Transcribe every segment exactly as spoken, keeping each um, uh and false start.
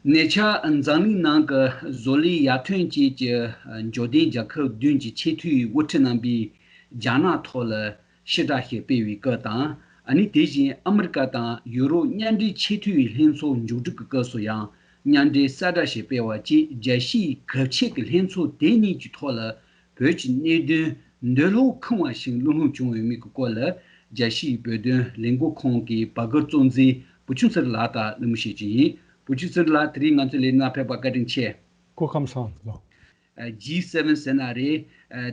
ཉེ་ཆར་འཛམ་གླིང་ནང་གི་བཟོ་ལས་ཡར་ཐོན་ཅན་གྱི་འབྱོར་ལྡན་རྒྱལ་ཁབ་བདུན་གྱི་ཆེས་མཐོའི་དབུ་ཁྲིད་རྣམ་པས་རྒྱ་ནག་ཐོག་ལ་ཕྱིར་བསྒྲགས་ཤིག་སྤེལ་བའི་སྐབས་དང་། ཨ་ནི་དེ་བཞིན་ཨ་མི་རི་ཀ་དང་ཡུ་རོབ་མཉམ་འབྲེལ་ཆེས་མཐོའི་ལྷན་ཚོགས་མཇུག་སྒྲིལ་གྱི་སྐབས་སུ་ཡང་མཉམ་འབྲེལ་གསལ་བསྒྲགས་ཤིག་སྤེལ་བ་བཅས། རྒྱལ་སྤྱིའི་གལ་ཆེ་གི་ལྷན་ཚོགས་དེ་གཉིས་ཀྱི་ཐོག་ལ་བོད་ཀྱི་གནད་དོན་འདོད་བློ་ཁེངས་པ་ཞིག་བླུག་སློང་བྱུང་ཡོད་མེད་ཀྱི་སྐོར་ལ། རྒྱལ་སྤྱིའི་བོད་དོན་ལས་འགུལ་ཁང་གི་བར་སྐོར་གཙོ་འཛིན་བུ་ཆུང་ཚེ་རིང་ལགས་དང་གླེང་མོལ་བྱེད་ཀྱི་ཡིན། བུ་ཆུང་ཚེ་རིང་ལགས། དེ་རིང་ང་ཚོའི་ལས་རིམ་ནང་ཕེབས་པར་བཀའ་དྲིན་ཆེ། སྐུ་ཁམས་བཟང་ལགས། ཇི་སེ་ཝེན་ཟེར་ན་རེད།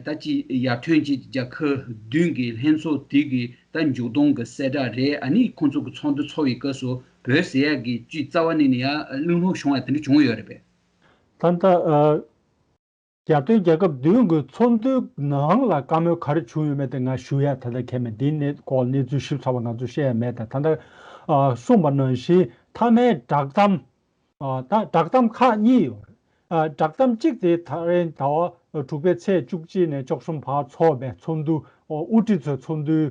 ད་ཅི་ཡར་ཐོན་ཅན་རྒྱལ་ཁབ་བདུན་གྱི་ལྷན་ཚོགས་དེ་གི་ད་མཇུག་སྡོམ་གྱི་གསལ་བསྒྲགས་རེད། ཨ་ནི་ཁོང་ཚོ་གི་ཚོགས་འདུ་ཚོགས་པའི་སྐབས་སུ་བོད་ཟེར་ཡག་གི་ཅི་རྩ་བ་ནས་ནི་ཡང་བླུག་སློང་བྱུང་ཡ་དེ་འདྲ་བྱུང་ཡོད་རེད་པས། ད་ལྟ་ཡར་ཐོན་རྒྱལ་ཁབ་བདུན་གྱི་ཚོགས་འདུའི་ནང་ལ་བཀའ་མོལ་ག་རེ་བྱུང་ཡོད་མེད་དེ་ང་ཞུ་ཡ་ད་ལྟ་གལ་མེད། འདིའི་གནས་སྐོར་གནས་ཚུལ་ཞིབ་ཚགས་པ་ང་ཚོས་བཤད་ཡ་མེད། ད་ད་ལྟ་གསུངས་པ་ནང་བཞིན་མཐའ་མའི་བསྒྲགས་གཏམ། ད་བསྒྲགས་གཏམ་ཁག་གཉིས་ཡོད་རེད། བསྒྲགས་གཏམ་གཅིག་དེ་ད་རེས་ཟླ་བ་དྲུག་པའི་ཚེས་བཅུ་གཅིག་ནས་བཅུ་གསུམ་བར་འཚོགས་པའི་ཚོགས་འདུ། དབུ་ཁྲིད་ཚོའི་ཚོགས་འདུའི་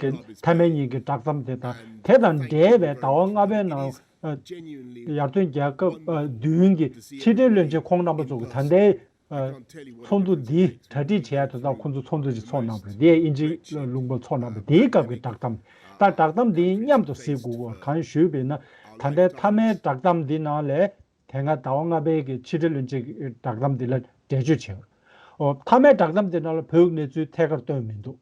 གི་མཐའ་མའི་ཉིན་གྱི་བསྒྲགས་གཏམ་དེ་དང་། དེ་དང་འབྲེལ་བའི་ཟླ་བ་ལྔ་པའི་ནང་ཡར་ཐོན་རྒྱལ་ཁབ་བདུན་གྱི་ཕྱི་འབྲེལ་བློན་ཆེན་ཁོང་རྣམ་པ་ཚོ་གི་ད་ལྟའི་ཚོགས་འདུ་འདི་གྲ་སྒྲིག་བྱས་དུས་ད་ཁོང་ཚོ་ཚོགས་འདུ་ཅིག་ཚོགས་གནང་བ་རེད། དེ་ཡང་དབྱིན་ཇི་ལུང་པ་ཚོགས་གནང་བ་དེའི་སྐབས་ཀྱི་བསྒྲགས་གཏམ། ད་བསྒྲགས་གཏམ་འདི་མཉམ་དུ་གཟིགས་དགོས་པ་གང་ཞུས་པས་ན། ད་ལྟའི་མཐའ་མའི་བསྒྲགས་གཏམ་འདི་ནང་ལས་དེ་སྔ་ཟླ་བ་ལྔ་པའི་གི་ཕྱི་དྲིལ་བློན་ཆེན་གྱི་བསྒྲགས་གཏམ་འདི་ལ་འགྲེལ་བརྗོད་བྱས། ཨོ། མཐའ་མའི་བསྒྲགས་གཏམ་འདི་ནང་ལ་བོད་ཀྱི་གནས་ཚུལ་ཐད་ཀར་བཏོན་མི་འདུག།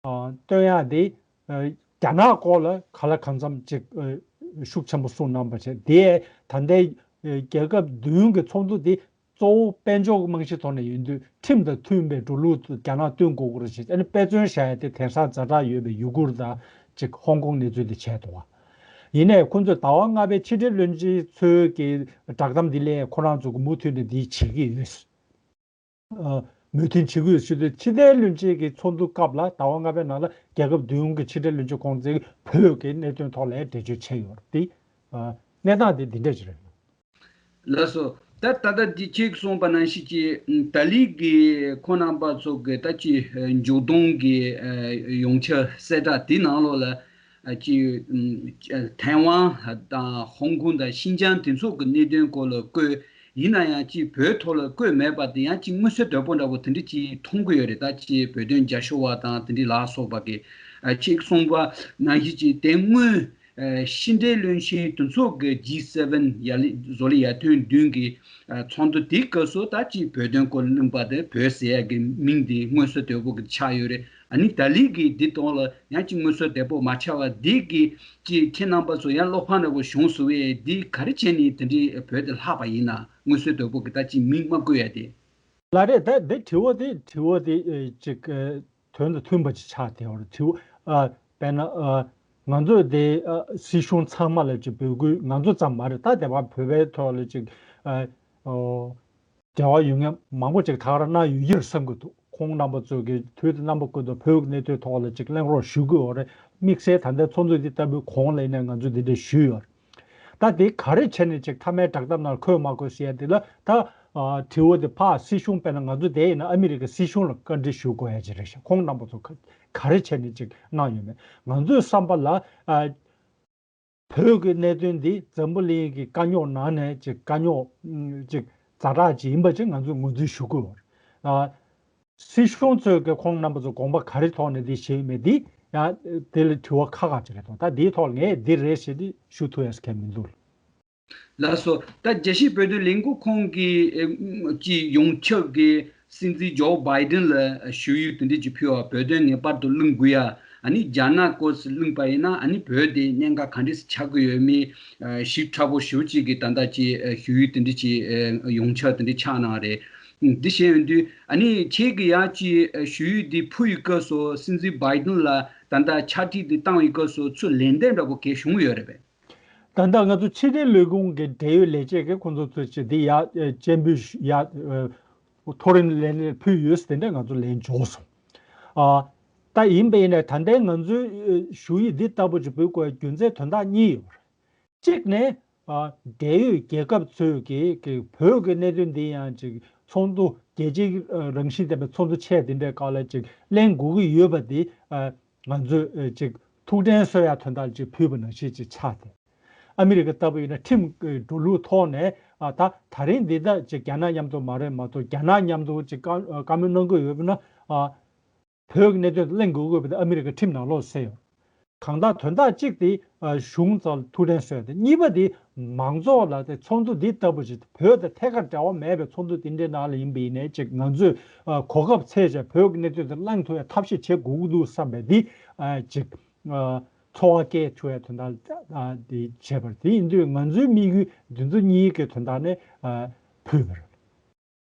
ཨ། བཏོན་ཡག་འདི་ཨ་རྒྱ་ནག་སྐོར་ལ་གང་ལ་གང་འཚམ་ཅིག་ཨ་ཤུགས་ཆེན་པོ་གསུངས་གནང་པ་བྱས། དེ་ད་ལྟའི་ཨ་རྒྱལ་ཁབ་བདུན་གྱི་ཚོགས་འདུ་འདི་གཙོ་བོ་དཔལ་འབྱོར་གྱི་རྨང་གཞིའི་ཐོག་ནས་ཡིན་དུས། ཁྲིམས་དང་མཐུན་པའི་འགྲོ་ལུགས་རྒྱ་ནག་བསྟུན་དགོས་ཀྱི་རེད་ཅེས། ཨ་ནི་དཔེ་མཚོན་བཞག་ཡ་དེ་དེང་སང་ཛ་དྲག་ཡོད་པའི་ཡུ་གུར་དང་ཅིག་ཧོང་ཀོང་གནས་ཚུལ་དེ་བྱས་འདུག་བ། ཡིན་ནའི་ཁོང་ཚོས་ཟླ་བ་ལྔ་པའི་ཕྱི་དྲིལ་བློན་ཆེན་ཚོའི་གི་བསྒྲགས་གཏམ་འདི་ལས་ཁོ་རང་ཚོ་གི་མུ་མཐུད་ནས་འདི་བྱེད་ཀྱི་ཡོད། ཨ། མོས་མཐུན་བྱེད་ཀྱི་ཡོད་ཟེར་དུས། ཕྱི་དྲིལ་བློན་ཆེན་གྱི་ཚོགས་འདུ་སྐབས་ལ་ཟླ་བ་ལྔ་པའི་ནང་ལ་རྒྱལ་ཁབ་བདུན་གྱི་ཕྱི་དྲིལ་བློན་ཆེན་ཁོང་ཚོས་བོད་ཀྱི་གནད་དོན་ཐོག་ལ་འགྲེལ་བརྗོད་བྱས་ཡོད་རེད་དེ། ཨ། གནས་སྟངས་དེ་འདི་འདྲ་ཞིག་རེད། ལགས་སོ། ད་ད་ལྟ་འདི་ཁྱེད་ཀྱིས་གསུངས་པ་ནང་བཞིན་གྱི་ད་ལི་གི་ཁོང་རྣམ་པ་ཚོ་གི་ད་ཅི་མཇུག་སྡོམ་གྱི་ཡོངས་ཁྱབ་གསལ་བསྒྲགས་དེའི་ནང་ལོགས་ལ། ཨ། ཅི། ཨམ། ཐའེ་ཝན་དང་ཧོང་ཀོང་དང་ཤིན་ཅང་དེ་ཚོ་གི་གནད་དོན་སྐོར་ལ་བཀོད། ཡིན་ན་ཡང་ཅི་བོད་ཐོག་ལ་བཀོད་མེད་པ་དེ་ཡང་ཅི་མངོན་གསལ་དོད་པོ་འདྲ་པོ་དེ་འདྲ་ཅིག་མཐོང་གི་ཡོད་རེད། ད་ཅི་བོད་དོན་རྒྱབ་སྐྱོར་བ་དང་དེ་འདྲ་ལ་སོགས་པ་གི། ཨ། ཅིག་གསུངས་པ་ནང་བཞིན་ཅི་དེ་སྔོན། ཨ། ཕྱི་འབྲེལ་བློན་ཆེན་དེ་ཚོ་གི་ཇི་སེ་ཝེན་ཡར་ལས་བཟོ་ལས་ཡར་ཐོན་བདུན་གི། ཨ། ཚོགས་འདུ་དེའི་སྐབས་སུ་ད་ཅི་བོད་དོན་སྐོར་གླེང་པ་དེ། བོད་ཟེར་ཡག་གི་མིང་དེ་མངོན་གསལ་དོད་པོ་གི་ཆགས་ཡོད་རེད། ཨ་ནི་ད་ལི་གི་འདི་ཐོག་ལ་ཡང་ཅིག་མངོན་གསལ་དོད་པོ་མ་ཆགས་པ་འདི་གི་ཅིག་ཁྱེད་རྣམ་པ་ཚོ་ཡང་བློ་ཕམ་འདྲ་པོ་བྱུང་སོང་བས། འདི་ག་རེ་བྱས་ནས་དེ་འདྲའི་བོད་དེ་ལྷག་པ་ཡིན་ན། མངོན་གསལ་དོད་པོ་གི་ད་ཅིག་མིང་མ་བཀོད་ཡ་དེ། ལགས་རེད། ད་འདི་དྲི་བ་དེ་དྲི་བ་དེ་ཨེ་ཅིག་ཨེ་དོན་དང་མཐུན་པ་ཅིག་ཆགས་བསྡད་ཡོད་རེད། དྲི་བ། ཨ། དཔེར་ན། ཨ། ང་ཚོས་དེ། ཨ། སྲིད་གཞུང་ཚང་མ་ལ་ཅིག་འབོད་སྐུལ། ང་ཚོ་ཙམ་མ་རེད། ད་དེ་བར་བོད་པའི་ཐོག་ལ་ཅིག་ཨ། ཨོ། འབྲེལ་བ་ཡོད་མཁན་མང་པོ་ཅིག་ད་ག་རང་གནང་ཡོད་ཀྱི་རེད་བསམ་གྱི་འདུག། ཁོང་རྣམ་པ་ཚོ་གིས་དུས་དང་རྣམ་པ་ཀུན་ཏུ་བོད་ཀྱི་གནད་དོན་ཐོག་ལ་ཅིག་གླེང་རོགས་ཞུ་གི་ཡོད་རེད། དམིགས་བསལ་ད་ལྟའི་ཚོགས་འདུ་འདི་ལྟ་བུའི་གོང་ལ་ཡིན་ནའི་ང་ཚོས་འདི་འདྲ་ཞུས་ཡོད་རེད། ད་དེ་ག་རེ་བྱས་ནས་ཅིག་མཐའ་མའི་བསྒྲགས་གཏམ་ནང་འཁོད་མ་དགོས་ཟེར་ཡ་དེ་ལ། ད། ཨ། དྲི་བ་དེ་ཕར་སྲིད་གཞུང་། དཔེར་ན་ང་ཚོ་དེ་ཡིན་ན་ཨ་མི་རི་ཀའི་སྲིད་གཞུང་ལ་བཀའ་འདྲི་ཞུ་དགོས་ཡ་ཅིག་རེད་ཤག། ཁོང་རྣམ་པ་ཚོ་ག་ག་རེ་བྱས་ནས་ཅིག་གནང་ཡོད་མེད། ང་ཚོའི་བསམ་པ་ལ། ཨ། བོད་ཀྱི་གནད་དོན་འདི་འཛམ་བུ་གླིང་གི་དཀའ་རྙོག་ནང་ནས་ཅིག་དཀའ་རྙོག་ཅིག་ཛ་དྲག་ཅིག་ཡིན་པ་ཅིག་ང་ཚོས་ངོས་འཛིན་ཞུ་དགོས་པ་རེད། ཨ། སྲིད་གཞུང་ཚོས་ཀྱི་ཁོང་རྣམ་པ་ཚོ་དགོངས་པ་ག་རེ་ཐོག་ནས་འདི་བྱས་ཡོད་མེད་འདི་ཡང་དེ་ལ་དྲི་བ་ཁག་ཁག་ཅིག་རེད་དོ། ད་འདིའི་ཐོག་ལ་ངས་འདི་རེད་ཞེས་འདི་ཞུ་ཐུབ་ཡས་གལ་མི་འདུག། ལགས་སོ། ད་རྒྱལ་སྤྱིའི་བོད་དོན་ལས་འགུལ་ཁང་གི་ཨེ་ཀྱི་ཡོངས་ཁྱབ་ཀྱི་སྲིད་འཛིན་ཇོ་བྷའི་ཌེན་ལ་ཞུ་ཡིག་དེ་འདྲ་ཅིག་ཕུལ་བ། བོད་དོན་ངེས་པར་དུ་གླེང་དགོས་ཡ། ཨ་ནི་རྒྱ་ནག་སྐོར་ཞིག་གླེང་པ་ཡིན་ན། ཨ་ནི་བོད་དེ་གནད་འགག་ག་འདྲ་ཞིག་ཆགས་ཀྱི་ཡོད་མེད་ཞིབ་ཕྲ་པོ་ཞེ་པོ་ཅིག་གི་ད་ལྟ་ཅིག་ཞུ་ཡིག་དེ་འདྲ་ཅིག་ཡོངས་ཁྱབ་དེ་འདྲ་ཆགས་གནང་བ་རེད། འདི་བྱས་ཡོང་དུས་ཨ་ནི་ཁྱེད་ཀྱིས་ཡང་ཅིག་ཞུ་ཡིག་འདི་ཕུལ་བའི་སྐབས་སུ། སྲིད་འཛིན་བྷའི་ཌེན་ལ་ད་ལྟ་ཕྱག་བྲིས་འདི་བཏང་བའི་སྐབས་སུ་ཚུར་ལན་འདེབས་འདྲ་པོ་གང་བྱུང་ཡོད་རེད་པས། ད་ལྟ་ང་ཚོ་ཕྱི་དྲིལ་ལས་ཁུངས་ཀྱི་འབྲེལ་ཡོད་ལས་བྱེད་ཀྱིས་ཁོང་ཚོ་ཚོས་ཅིག་འདི་ཡ་སྤྱན་འབུལ་ཡ་མཐོ་རིམ་ལན་ཕུལ་ཡོད་ཟེར་དེ་འདྲ་ང་ཚོ་ལན་འབྱོར་སོང་། ཨ། ད་ཡིན་པ་ཡིན་ནའི་ད་ལྟའི་ང་ཚོའི་ཞུ་ཡིག་འདི་ལྟ་བུ་ཅིག་འབུལ་དགོས་པའི་རྒྱུ་མཚན་དོན་དག་གཉིས་ཡོད་རེད། གཅིག་ནས། ཨ། འབྲེལ་ཡོད་རྒྱལ་ཁབ་ཚོས་ཀྱིས་ཀྱི་བོད་ཀྱི་གནད་དོན་འདི་ཡང་ཅིག་ཚོགས་འདུ། རྒྱལ་སྤྱིའི་རང་བཞིན་ལྡན་པའི་ཚོགས་འདུ་ཆེ་འདི་འདྲའི་སྐབས་ལ་ཅིག་གླེང་དགོས་ཀྱི་ཡོད་པ་འདི། ཨ། ང་ཚོས་ཅིག་ཐུགས་དྲན་གསོ་ཡ་དོན་དག་ཅིག་ཕུལ་བ་ནང་བཞིན་ཅིག་ཆགས་ཏེ། ཨ་མི་རི་ཀ་ལྟ་བུ་ཡིན་ན་ཁྲིམས་ཀྱི་འགྲོ་ལུགས་ཐོག་ནས་ཨ་ད་ད་རིང་འདི་ད་ཅིག་རྒྱ་ནག་མཉམ་དུ་མ་རེད་མ་གཏོགས་རྒྱ་ནག་མཉམ་དུ་ཅིག་བཀའ་བཀའ་མོལ་གནང་གི་ཡོད་པ་ན་ཨ་བོད་ཀྱི་གནད་དོན་དུ་གླེང་དགོས་དགོས་པ་དེ་ཨ་མི་རི་ཀ་ཁྲིམས་ནང་ལོགས་གསལ་ཡོད། གང་ལྟར་དོན་དག་གཅིག་དེ་ཨ་གཞུང་ཚོ་ལ་ཐུགས་ཕན་གསོས་ཏེ་གཉིས་པ་དེ་མང་ཚོགས་ལ་དེ་ཚོགས་འདུ་འདི་ལྟ་བུ་ཞིག་བོད་དང་ཐད་ཀར་འབྲེལ་བ་མེད་པའི་ཚོགས་འདུ་དེ་འདྲའི་ནང་ལ་ཡིན་པ་ཡིན་ནའི་ཅིག་ང་ཚོས་ཨ་གོ་སྐབས་འཚོལ་བྱས་བོད་ཀྱི་གནད་དོན་དེ་གླེང་ཐུབ་ཡ་ཐབས་ཤེས་བྱེད་དགོས་ཀྱི་འདུག་བསམ་པའི་འདི་ཨ་ཅིག་ཨ་ཚོར་བ་སྐྱེ་ཐུབ་ཡ་དོན་དག་ཨ་འདི་བྱས་པ་རེད། དེ་ཡིན་དུས་ང་ཚོའི་དམིགས་ཡུལ་འདི་ཚོ་གཉིས་ཀྱི་དོན་དག་ནས་ཨ་ཕུལ་བ་རེད།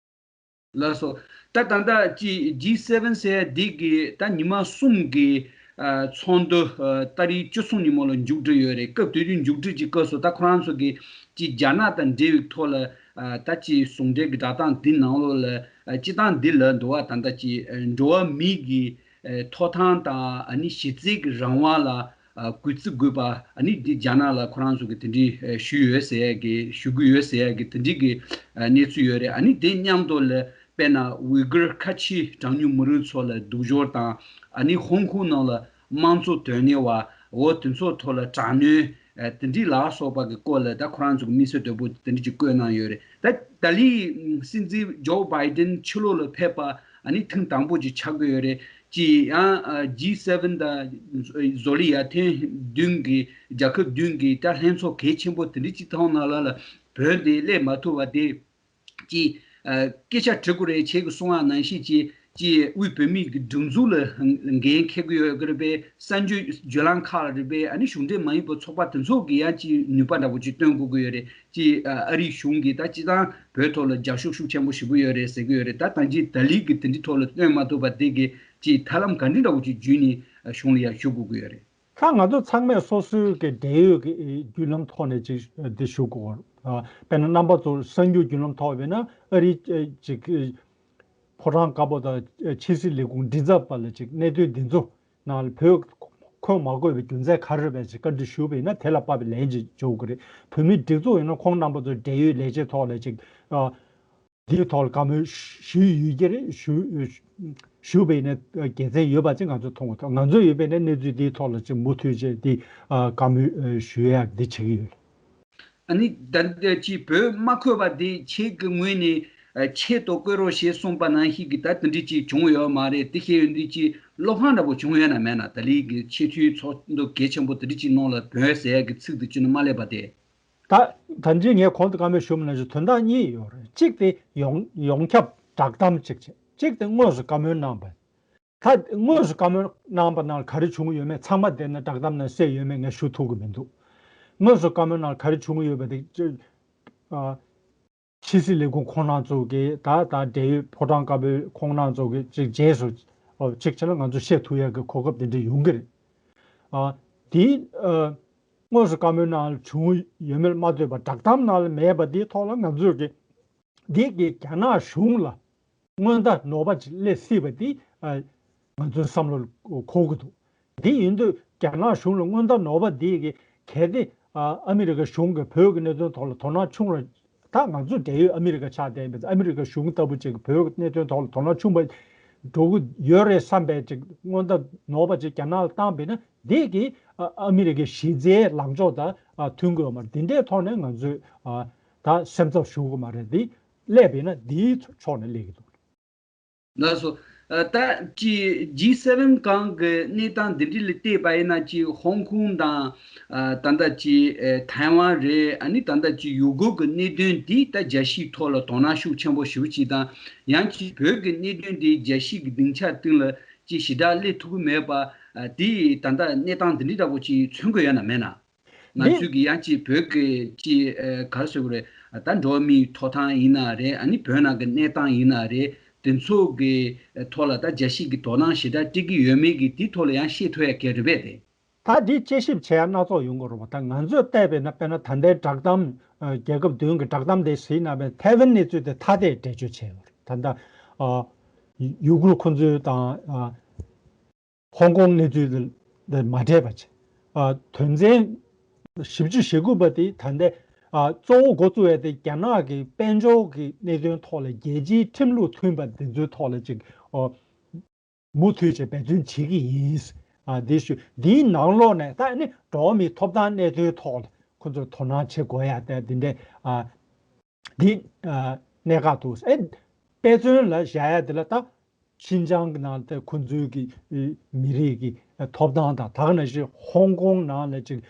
ལགས་སོ། ད་ད་ལྟ་ཅི་ཇི་སེ་ཝེན་ཟེར་ཡ་འདི་གི་ད་ཉི་མ་གསུམ་གི་ཨ་ཚོགས་འདུ་ཨ་ཏ་རིག་བཅུ་གསུམ་ཉིན་མོ་ལ་མཇུག་སྒྲིལ་ཡོད་རེད། སྐབས་དེ་དུས་མཇུག་སྒྲིལ་གྱི་སྐབས་སུ་ད་ཁོ་རང་ཚོ་གི་ཅི་རྒྱ་ནག་དང་འབྲེལ་བའི་ཐོག་ལ་ཨ་ད་ཅི་ཟུང་འབྲེལ་གྱི་བསྒྲགས་གཏམ་འདི་ནང་ལོགས་ལ་ཨ་སྤྱི་བཏང་འདི་ལ་འདུག་བ། ད་ལྟ་ཅི་ཨ་འགྲོ་བ་མི་གི་ཨ་ཐོབ་ཐང་དང་ཨ་ནི་གཞི་རྩའི་གི་རང་དབང་ལ་ཨ་གུས་བརྩི་དགོས་པ། ཨ་ནི་འདི་རྒྱ་ནག་ལ་ཁོ་རང་ཚོ་གི་དེ་འདྲའི་ཨ་ཞུས་ཡོད་ཟེར་ཡ་གི་ཞུ་གི་ཡོད་ཟེར་ཡ་གི་དེ་འདྲའི་གི་ཨ་གནས་ཚུལ་ཡོད་རེད། ཨ་ནི་དེ་མཉམ་དུ་ལ་དཔེར་ན་ཝི་གུར་ཁ་ཆེ་གྲངས་ཉུང་མི་རིགས་ཚོ་ལ་སྡུག་སྦྱོར་དང་ཨ་ནི་ཧོང་ཀོང་ནང་ལ་དམངས་གཙོ་དོན་གཉེར་བ་འོ་དེ་ཚོ་ཐོག་ལ་དྲག་གནོན་ཨ་དེ་འདྲའི་ལ་སོགས་པ་གི་སྐོར་ལ་ད་ཁོ་རང་ཚོ་གི་དམིགས་བསལ་དོད་པོ་དེ་འདྲ་ཅིག་བཀོད་གནང་ཡོད་རེད། ད་ད་ལི་སྲིད་འཛིན་ཇོ་བྷའི་ཏན་ཕྱི་ལོགས་ལ་ཕེབས་པ་ཨ་ནི་ཐེངས་དང་པོ་ཅིག་ཆགས་ཀྱི་ཡོད་རེད། ཅི་ཡང་ཨ་ཇི་སེ་ཝེན་དང་བཟོ་ལི་ཡ་ཐེན་བདུན་གྱི་རྒྱལ་ཁབ་བདུན་གྱི་ད་ལྷན་ཚོགས་གལ་ཆེན་པོ་དེ་འདྲ་ཅིག་ཐོག་ནང་ལ་ལ་བོད་དེ་སླེབས་མ་ཐུབ་པ་དེ་ཅི་ཨ་སྐད་ཆ་དྲི་དགོས་རེད། ཁྱེད་ཀྱིས་གསུང་བ་ནང་བཞིན་ཅི་ཅི་དབུས་བོད་མིའི་གི་སྒྲིག་འཛུགས་ལ་འགན་འཁྱེར་གྱི་ཡོད་ཀྱི་རེད་པས། གསར་འགྱུར་བརྒྱུད་ལམ་ཁག་ལ་རེད་པས། ཨ་ནི་གཞུང་འབྲེལ་མ་ཡིན་པའི་ཚོགས་པ་དེ་ཚོ་གི་ཡང་ཅི་ནུས་པ་འདྲ་པོ་ཅིག་སྟོན་དགོས་ཀྱི་ཡོད་རེད། ཅི་ཨ་ཨ་རིའི་གཞུང་གིས་ད་སྤྱི་བཏང་བོད་ཐོག་ལ་རྒྱབ་སྐྱོར་ཤུགས་ཆེན་པོ་ཞེ་པོ་ཡོད་རེད་ཟེར་གྱི་ཡོད་རེད། ད་ད་ཅི་ད་ལི་གི་དེ་འདྲའི་ཐོག་ལ་སྟོན་མ་ཐུབ་པ་དེ་གི་ཅི་ཐབས་ལམ་ག་འདྲ་འདྲ་པོ་ཅིག་བརྒྱུད་ནས་གཞུང་ལ་ཡང་ཞུ་དགོས་ཀྱི་ཡོད་རེད། ད་ང་ཚོ་ཚང་མས་སོ་སོའི་གི་འབྲེལ་ཡོད་ཀྱི་བརྒྱུད་ལམ་ཐོག་ནས་ཅིག་འདི་ཞུ་དགོས། དཔེར་ན་རྣམ་པ་ཚོ་གསར་འགྱུར་བརྒྱུད་ལམ་ཐོག་ཡིན་ན་ཨ་རི་ཅིག་ཕོ་བྲང་དཀར་པོ་དང་ཕྱི་སྲིད་ལས་ཁུངས་མགྲིན་ཚབ་པ་ལ་ཅིག་གནད་དོན་འདི་ཚོ་ནང་ལ་བོད་ཁོངས་མ་དགོས་པའི་རྒྱུ་མཚན་ག་རེ་རེད་པས་ཅིག་བཀའ་འདྲི་ཞུས་པ་ཡིན་ན་དེ་ལ་དཔག་པའི་ལན་ཅིག་འཇོག་གི་རེད། བོད་མིའི་སྒྲིག་འཛུགས་ཡིན་ན་ཁོང་རྣམ་པ་ཚོའི་འབྲེལ་ཡོད་ལས་བྱེད་ཐོག་ལ་ཅིག་ཨ་འདིའི་ཐོག་ལ་བཀའ་མོལ་ཞུས་ཡོད་ཀྱི་རེད། ཞུ་ཞུས་པ་ཡིན་ན་དགེ་མཚན་ཡོད་པ་ཅིག་ང་ཚོས་མཐོང་གི་འདུག་ང་ཚོ་ཡོད་པ་ཡིན་ན་གནས་ཚུལ་འདིའི་ཐོག་ལ་ཅིག་མུ་མཐུད་བྱས་འདི་ཨ་བཀའ་མོལ་ཞུ་ཡག་འདི་བྱེད་ཀྱི་ཡོད། ཨ་ནི་ད་ལྟ་ཅིག་བོད་མ་འཁོད་པ་འདི་ཁྱེད་ཀྱི་ངོས་ནས་ཨ་ཆེད་དུ་བཀོད་རོགས་ཞེས་གསུངས་པ་ནང་བཞིན་གྱི་ད་དེ་འདྲ་ཅིག་བྱུང་ཡོད་མ་རེད། དེ་བཤད་ཡོད་འདི་ཅིག་བློ་ཕམ་འདྲ་པོ་བྱུང་ཡོད་ན་མེད་ན། ད་ལིའི་གི་ཆེས་མཐོའི་ཚོགས་འདུ་གལ་ཆེན་པོ་དེ་འདྲ་ཅིག་ནང་ལ་བོད་ཟེར་ཡག་གི་ཚིག་དེ་བཅུག་ན་མ་སླེབས་པ་དེ། ད་ད་ཅི་ངས་གོང་དུ་བཀའ་མོལ་ཞུས་པ་ནང་བཞིན་དོན་དག་གཉིས་ཡོད་རེད། གཅིག་དེ་ཡོངས་ཡོངས་ཁྱབ་བསྒྲགས་གཏམ་གཅིག་བྱས། གཅིག་དེ་དངོས་སུ་བཀའ་མོལ་གནང་བ། ད་དངོས་སུ་བཀའ་མོལ་གནང་བ་ནང་ག་རེ་བྱུང་ཡོད་མེད་ཚང་མ་བལྟས་ན་བསྒྲགས་གཏམ་ནང་གསལ་ཡོད་མེད་ངས་ཞུ་ཐུབ་ཀྱི་མི་འདུག་དངོས་སུ་བཀའ་མོལ་ནང་ག་རེ་བྱུང་ཡོད་པ་དེ་ཅི་ཨ་ཕྱི་སྲིད་ལས་ཁུངས་ཁོང་རྣམ་ཚོ་གིས་ད་ད་འབྲེལ་ཡོད་ཕོ་བྲང་དཀར་པོའི་ཁོང་རྣམ་ཚོ་གིས་ཅིག་རྗེས་སུ་ཨོ་ཅིག་བྱས་ན་ང་ཚོ་བཤད་ཐུབ་ཡག་གི་གོ་སྐབས་དེ་འདྲ་ཡོང་གི་རེད། ཨ་དེ་ཨ་དངོས་སུ་བཀའ་མོལ་ནང་ལ་བྱུང་ཡོད་མེད་མ་ལྟོས་པར་བསྒྲགས་གཏམ་ནང་ལ་མེད་པ་དེའི་ཐོག་ལ་ང་ཚོས་ཀྱི་འདི་གི་རྒྱ་ནག་གཞུང་ལ་སྔོན་བརྡ་ནོར་བ་ཅིག་སླེབས་སྲིད་པ་འདི་ཨ་ང་ཚོའི་བསམ་བློར་འཁོར་གྱི་འདུག་འདི་ཡིན་དུས་རྒྱ་ནག་གཞུང་ལ་སྔོན་བརྡ་ནོར་བ་འདི་གི་གལ་ཏེ་ཨ་ཨ་མི་རི་ཀ་གཞུང་གིས་བོད་ཀྱི་གནད་དོན་ཐོག་ལ་དོ་སྣང་ཆུང་རུ། ད་ང་ཚོ་འབྲེལ་ཡོད་ཨ་མི་རི་ཀ་ཆགས་བསྡད་པའི་ཨ་མི་རི་ཀ་གཞུང་ལྟ་བུ་ཅིག་གིས་བོད་ཀྱི་གནད་དོན་ཐོག་ལ་དོ་སྣང་ཆུང་བ་འགྲོ་གི་ཡོད་རེད་བསམ་པའི་ཅིག་སྔོན་བརྡ་ནོར་བ་ཅིག་རྒྱ་ནག་ལ་བཏང་པས་ན་འདི་གིས་ཨ་ཨ་མི་རི་ཀའི་གཞི་རྩའི་ལངས་ཕྱོགས་དང་ཨ་མཐུན་གྱི་ཡོད་མ་རེད། འདི་འདྲའི་ཐོག་ནས་ང་ཚོས་ཨ་ད་སེམས་འཚབ་ཞུ་གི་མ་རེད། འདི་སླེབས་པས་ན་འདིའི་ཕྱོགས་ནས་སླེབས་ཀྱི་འདུག་ལགས་སོ། ཨ་ད་ཅི་ཇི་སེ་ཝེན་སྒང་གི་གནས་སྟངས་འདི་འདྲ་ལ་བལྟས་པ་ཡིན་ན་ཅི་ཧོང་ཀོང་དང་ཨ་ད་ལྟ་ཅི་ཨེ་ཐའེ་ཝན་རེད། ཨ་ནི་ད་ལྟ་ཅི་ཡུ་གུར་གི་གནད་དོན་འདི་ད་རྒྱལ་སྤྱིའི་ཐོག་ལ་དོ་སྣང་ཤུགས་ཆེན་པོ་ཞེ་པོ་ཅིག་དང་། ཡང་ཅི་བོད་ཀྱི་གནད་དོན་འདི་རྒྱལ་སྤྱི་གི་སྡིངས་ཆ་སྟེང་ལ་ཅི་ཞེ་དྲག་སླེབས་ཐུབ་ཀྱི་མེད་པ་ཨ་དེ་ད་ལྟ་གནས་སྟངས་འདི་འདྲ་འདྲ་པོ་ཅིག་མཚོན་གྱི་ཡོད་ན་མེད་ན། ང་འདི་ཚོས་ཀྱི་ཡང་ཅིག་བོད་ཀྱི་ཅིག་ཨ་ག་རེ་ཟེར་དགོས་རེད། ད་འགྲོ་བ་མིའི་ཐོབ་ཐང་ཡིན་ན་རེད། ཨ་ནི་བོད་ནང་གི་གནས་སྟངས་ཡིན་ན་རེད། དེ་ཚོ་གི་ཐོག་ལ་ད་རྒྱལ་སྤྱི་གི་དོ་སྣང་ཞེ་དྲག་སྤྲད་ཀྱི་ཡོད་མེད་ཀྱི་དེའི་ཐོག་ལ་ཡང་ཤེས་ཐུབ་ཡ་གལ་རེད་པས་དེ། ད་འདི་དཔྱད་ཞིབ་བྱེད་ཡ་སྣ་ཚོགས་ཡོང་གི་རེད་པ། ད་ང་ཚོས་བལྟས་པས་ན་དཔེར་ན་ད་ལྟའི་བསྒྲགས་གཏམ་ཨ་རྒྱལ་ཁབ་བདུན་གྱི་བསྒྲགས་གཏམ་དེ་གཟིགས་ན་བས་ཐའེ་ཝན་གནས་ཚུལ་དེ་ཐ་དད་འགྲེལ་བརྗོད་བྱས་ཡོད་རེད། ད་ལྟ་ཨ་ཡུ་གུར་ཁོ་ཚོའི་དང་ཨ་ཧོང་ཀོང་གནས་ཚུལ་དང་མ་འདྲེས་པ་བྱས། ཨ་དོན་ཚན་བཞི་བཅུ་ཞེ་དགུ་པ་དེ་ད་ལྟ་ཨ་གཙོ་བོ་འགོ་བཙུགས་ཡས་དེ་རྒྱ་ནག་གི་དཔལ་འབྱོར་གྱི་གནད་དོན་ཐོག་ལ་རྒྱལ་སྤྱིའི་ཁྲིམས་ལུགས་མཐུན་པ་དེ་ཚོའི་ཐོག་ལ་ཅིག་ཨོ་མུ་མཐུད་བྱས་འབད་བརྩོན་བྱེད་ཀྱི་ཡིན། ཨ་དེ་ཞུ་འདིའི་ནང་ལོགས་ནས་ད་ནི་འགྲོ་བ་མིའི་ཐོབ་ཐང་གནད་དོན་ཐོག་ལ་ ཁོ་ཚོས་དོ་སྣང་བྱེད་དགོས་ཡ་དེ་འདི་འདྲའི་ཨ་འདི་ཨ་གནད་འགག་འདུག་ཨེ་དཔེ་མཚོན་ལ་བཞག་ཡ་དེ་ལ་ད་ཤིན་ཅང་གི་ནང་དེ་ཁོ་ཚོའི་གི་མི་རིགས་ཀྱི་ཐོབ་ཐང་དང་ད་ག་ནང་བཞིན་ཧོང་ཀོང་ནང་ལ་ཅིག་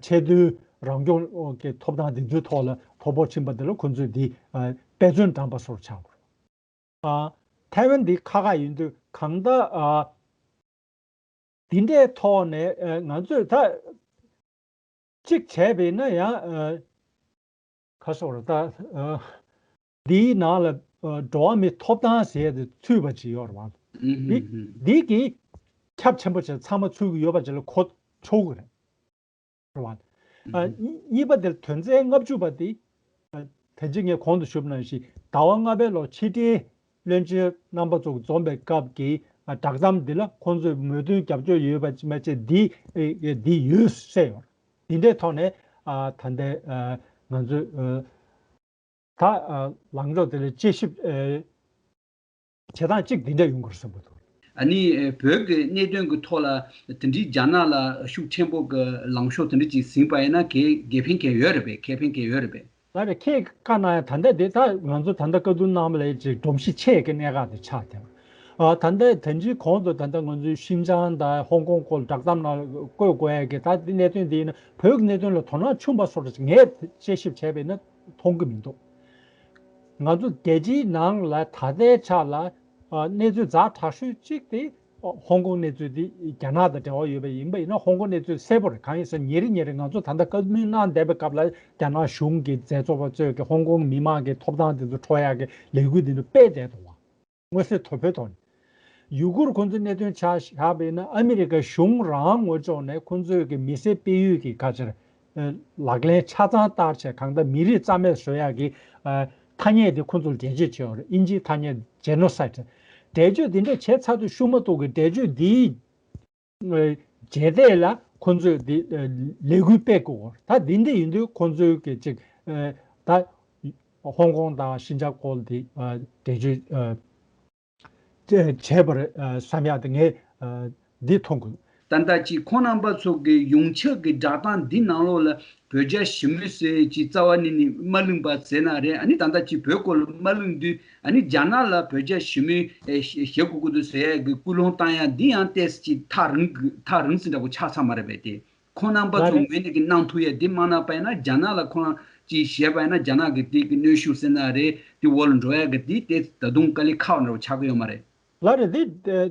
ཆེས་མཐོའི་རང་སྐྱོང་གི་ཐོབ་ཐང་དེ་ཚོའི་ཐོག་ལ་དོ་ཕོག་ཕྱིན་པ་དེ་ལ་ཁོ་ཚོས་འདི་དཔེ་མཚོན་བགྲངས་པ་བཟོ་འདྲ་ཆགས་པ་རེད། ཨ། ཐའེ་ཝན་འདི་ཁག་ཁག་ཡིན་དུས་གང་ལྟར་ཨ། འདི་འདྲའི་ཐོག་ནས་ཨ་ང་ཚོས་ད་གཅིག་བྱས་པས་ན་ཡང་ཨ། ག་སོགས་རེད་ད་ཨ། འདིའི་ནང་ལ་ཨ་འགྲོ་བ་མིའི་ཐོབ་ཐང་ཟེར་ཏེ་ཚུད་པ་ཅིག་ཡོད་རེད་བ། འདི་འདི་གིས་ཁྱབ་ཆེན་པོ་བྱས་ཚང་མ་ཚུད་ཀྱི་ཡོད་པ་ཅིག་ལ་གོ་ཆོག་གི་རེད། རེད་བ། ཨ། གཉིས་པ་དེར་དོན་ཚན་ལྔ་བཅུ་པ་དེ། ཨ། ད་ཅི་ངས་གོང་དུ་ཞུས་པ་ནང་བཞིན་ཟླ་བ་ལྔ་པའི་ལོ་ཕྱི་དྲིལ་བློན་ཆེན་རྣམ་པ་ཚོ་འཛོམས་པའི་སྐབས་ཀྱི་ཨ་བསྒྲགས་གཏམ་འདི་ལ་ཁོང་ཚོས་མོས་མཐུན་རྒྱབ་སྐྱོར་ཡོད་པ་མ་ཚད་འདི་ཨེ་འདི་ཡོད་ཟེར་ཡོད། འདི་འདྲའི་ཐོག་ནས་ཨ་ད་ལྟའི་ཨ་ང་ཚོས་ཨ་ད་ཨ་ལངས་ཕྱོགས་དེ་ལ་དཔྱད་ཞིབ་ཨེ་བྱེད་སྟངས་གཅིག་འདི་འདྲ་ཡོང་དགོས་བསམ་གྱི་འདུག་ཨ་ནི་ཨེ་བོད་ཀྱི་གནད་དོན་གྱི་ཐོག་ལ་དེ་འདྲའི་རྒྱ་ནག་ལ་ཤུགས་ཆེན་པོ་གི་ལངས་ཕྱོགས་དེ་འདྲ་ཅིག་ཟིན་པ་ཡིན་ན་གལ་དགེ་ཕན་གལ་ཡོད་རེད་པས། ཁེ་ཕན་གལ་ཡོད་རེད་པས། ལགས་རེད། ཁྱེད་བཀའ་གནང་ཡ་ད་ལྟ་དེ་ད་ང་ཚོ་ད་ལྟ་བཀའ་བསྡུར་གནང་བ་ལ་ཅིག་སྒྲོམ་གཞི་ཆེ་གི་གནད་འགག་དེ་ཆགས་བསྡད་པ། ཨ་ད་ལྟ་དེ་འདྲའི་གོང་དུ་ད་ལྟ་ང་ཚོའི་ཤིན་ཅང་དང་ཧོང་ཀོང་སྐོར་བསྒྲགས་གཏམ་ནང་བཀོད་དགོས་ཡ་གི་ད་དེ་གནད་དོན་དེ་ཡིན་ན་བོད་ཀྱི་གནད་དོན་ལ་དོ་སྣང་ཆུང་བ་བཟོ་འདྲ་ཅིག་ངས་དཔྱད་ཞིབ་བྱས་པ་ཡིན་ན་མཐོང་གི་མི་འདུག་ང་ཚོ་རྒྱལ་སྤྱིའི་ནང་ལ་ད་ལྟའི་ཆ་ལ་ཨ་གནས་ཚུལ་ཛ་དྲག་ཤོས་གཅིག་དེ་ཧོང་ཀོང་གནས་ཚུལ་དེ་རྒྱ་ནག་དང་འབྲེལ་བ་ཡོད་པ་ཡིན་པ་ཡིན་ན་ཧོང་ཀོང་གནས་ཚུལ་གསལ་པོ་རེད། གང་ཡིན་ཟེར་ན་ཉིན་རེ་ཉིན་རེ་ང་ཚོ་ད་ལྟ་བཀའ་མོལ་གནང་བསྡད་པའི་སྐབས་ལ་རྒྱ་ནག་གཞུང་གི་མཛད་གཙོ་པ་ཚོས་ཀྱི་ཧོང་ཀོང་མི་མང་གི་ཐོབ་ཐང་དེ་ཚོ་འཕྲོག་ཡག་གི་ལས་འགུལ་དེ་ཚོ་སྤེལ་བསྡད་འདུག་བ། མངོན་གསལ་དོད་པོའི་ཐོག་ནས། ཡུ་གུར་ཁོང་ཚོའི་གནད་དོན་ཆ་བཞག་པ་ཡིན་ན་ཨ་མི་རི་ཀ་གཞུང་རང་ངོས་ཕྱོགས་ནས་ཁོང་ཚོའི་གི་མི་སེར་སྤེལ་ཡུལ་གྱི་ཁ་ཆེར་ལག་ལེན་ཆ་ཚང་བསྟར་བྱས་གང་ལྟར་མི་རིགས་རྩ་མེད་བཟོ་ཡག་གི་ཐ་སྙད་དེ་ཁོང་ཚོར་འགྲེལ་བརྗོད་བྱས་ཡོད་རེད། དབྱིན་ཇིའི་ཐ་སྙད་genocide། འགྲེལ་བརྗོད་འདི་འདྲ་བྱས་ཚར་དུས་ཤུགས་མ་གཏོགས་ཀྱི་འགྲེལ་བརྗོད་འདིའི་རྗེས་འདེད་ལ་ཁོང་ཚོས་འདི་ལས་འགུལ་སྤེལ་དགོས། ད་འདི་འདྲ་ཡིན་དུས་ཁོང་ཚོའི་གི་ཅིག་ད་ཧོང་ཀོང་དང་ཤིན་ཅང་སྐོར་འདི་འགྲེལ་བརྗོད་བྱས་པར་བསམ་ཡག་དེ་ངས་འདི་མཐོང་དགོས། ད་ལྟ་ཅིག་ཁོང་རྣམ་པ་ཚོ་གི་ཡོངས་ཁྱབ་ཀྱི་བསྒྲགས་གཏམ་འདི་ནང་ལོགས་ལ་བོད་རྒྱ་ཞི་མོལ་ཟེར་ཅིག་རྩ་བ་ནས་ནི་མ་གླེང་པ་ཟེར་ན་རེད། ཨ་ནི་ད་ལྟ་ཅིག་བོད་སྐོར་ལ་མ་གླེང་དུས་ཨ་ནི་རྒྱ་ནག་ལ་བོད་རྒྱ་ཞི་མོལ་ཨེ་བྱེད་དགོས་ཀྱི་འདུག་ཟེར་ཡག་གི་སྐུལ་སློང་བཏང་ཡག་འདི་ཡང་ཏོག་ཙམ་ཅིག་ཐག་རིང་གི་ཐག་རིང་ཙམ་འདྲ་པོ་ཆགས་ཚར་མ་རེད་པས་དེ། ཁོང་རྣམ་པ་ཚོ་ལགས་རེད། ངོས་ནས་ཀྱི་གནང་ཐུབ་ཡ་འདི་མ་གནང་པ་ཡིན་ན་རྒྱ་ནག་ལ་ཁོང་རང་ཅིག་བཤད་པ་ཡིན་ན་རྒྱ་ནག་གི་དེ་གི་གནོན་ཤུགས་ཟེར་ན་རེད། དེ་འོག་ལ་འགྲོ་ཡ་གི་དེ་དེ་ད་དུང་དཀའ་ལས་ཁག་འདྲ་པོ་ཆགས་ཀྱི་ཡོད་མ་རེད། ལགས་རེད། འདི་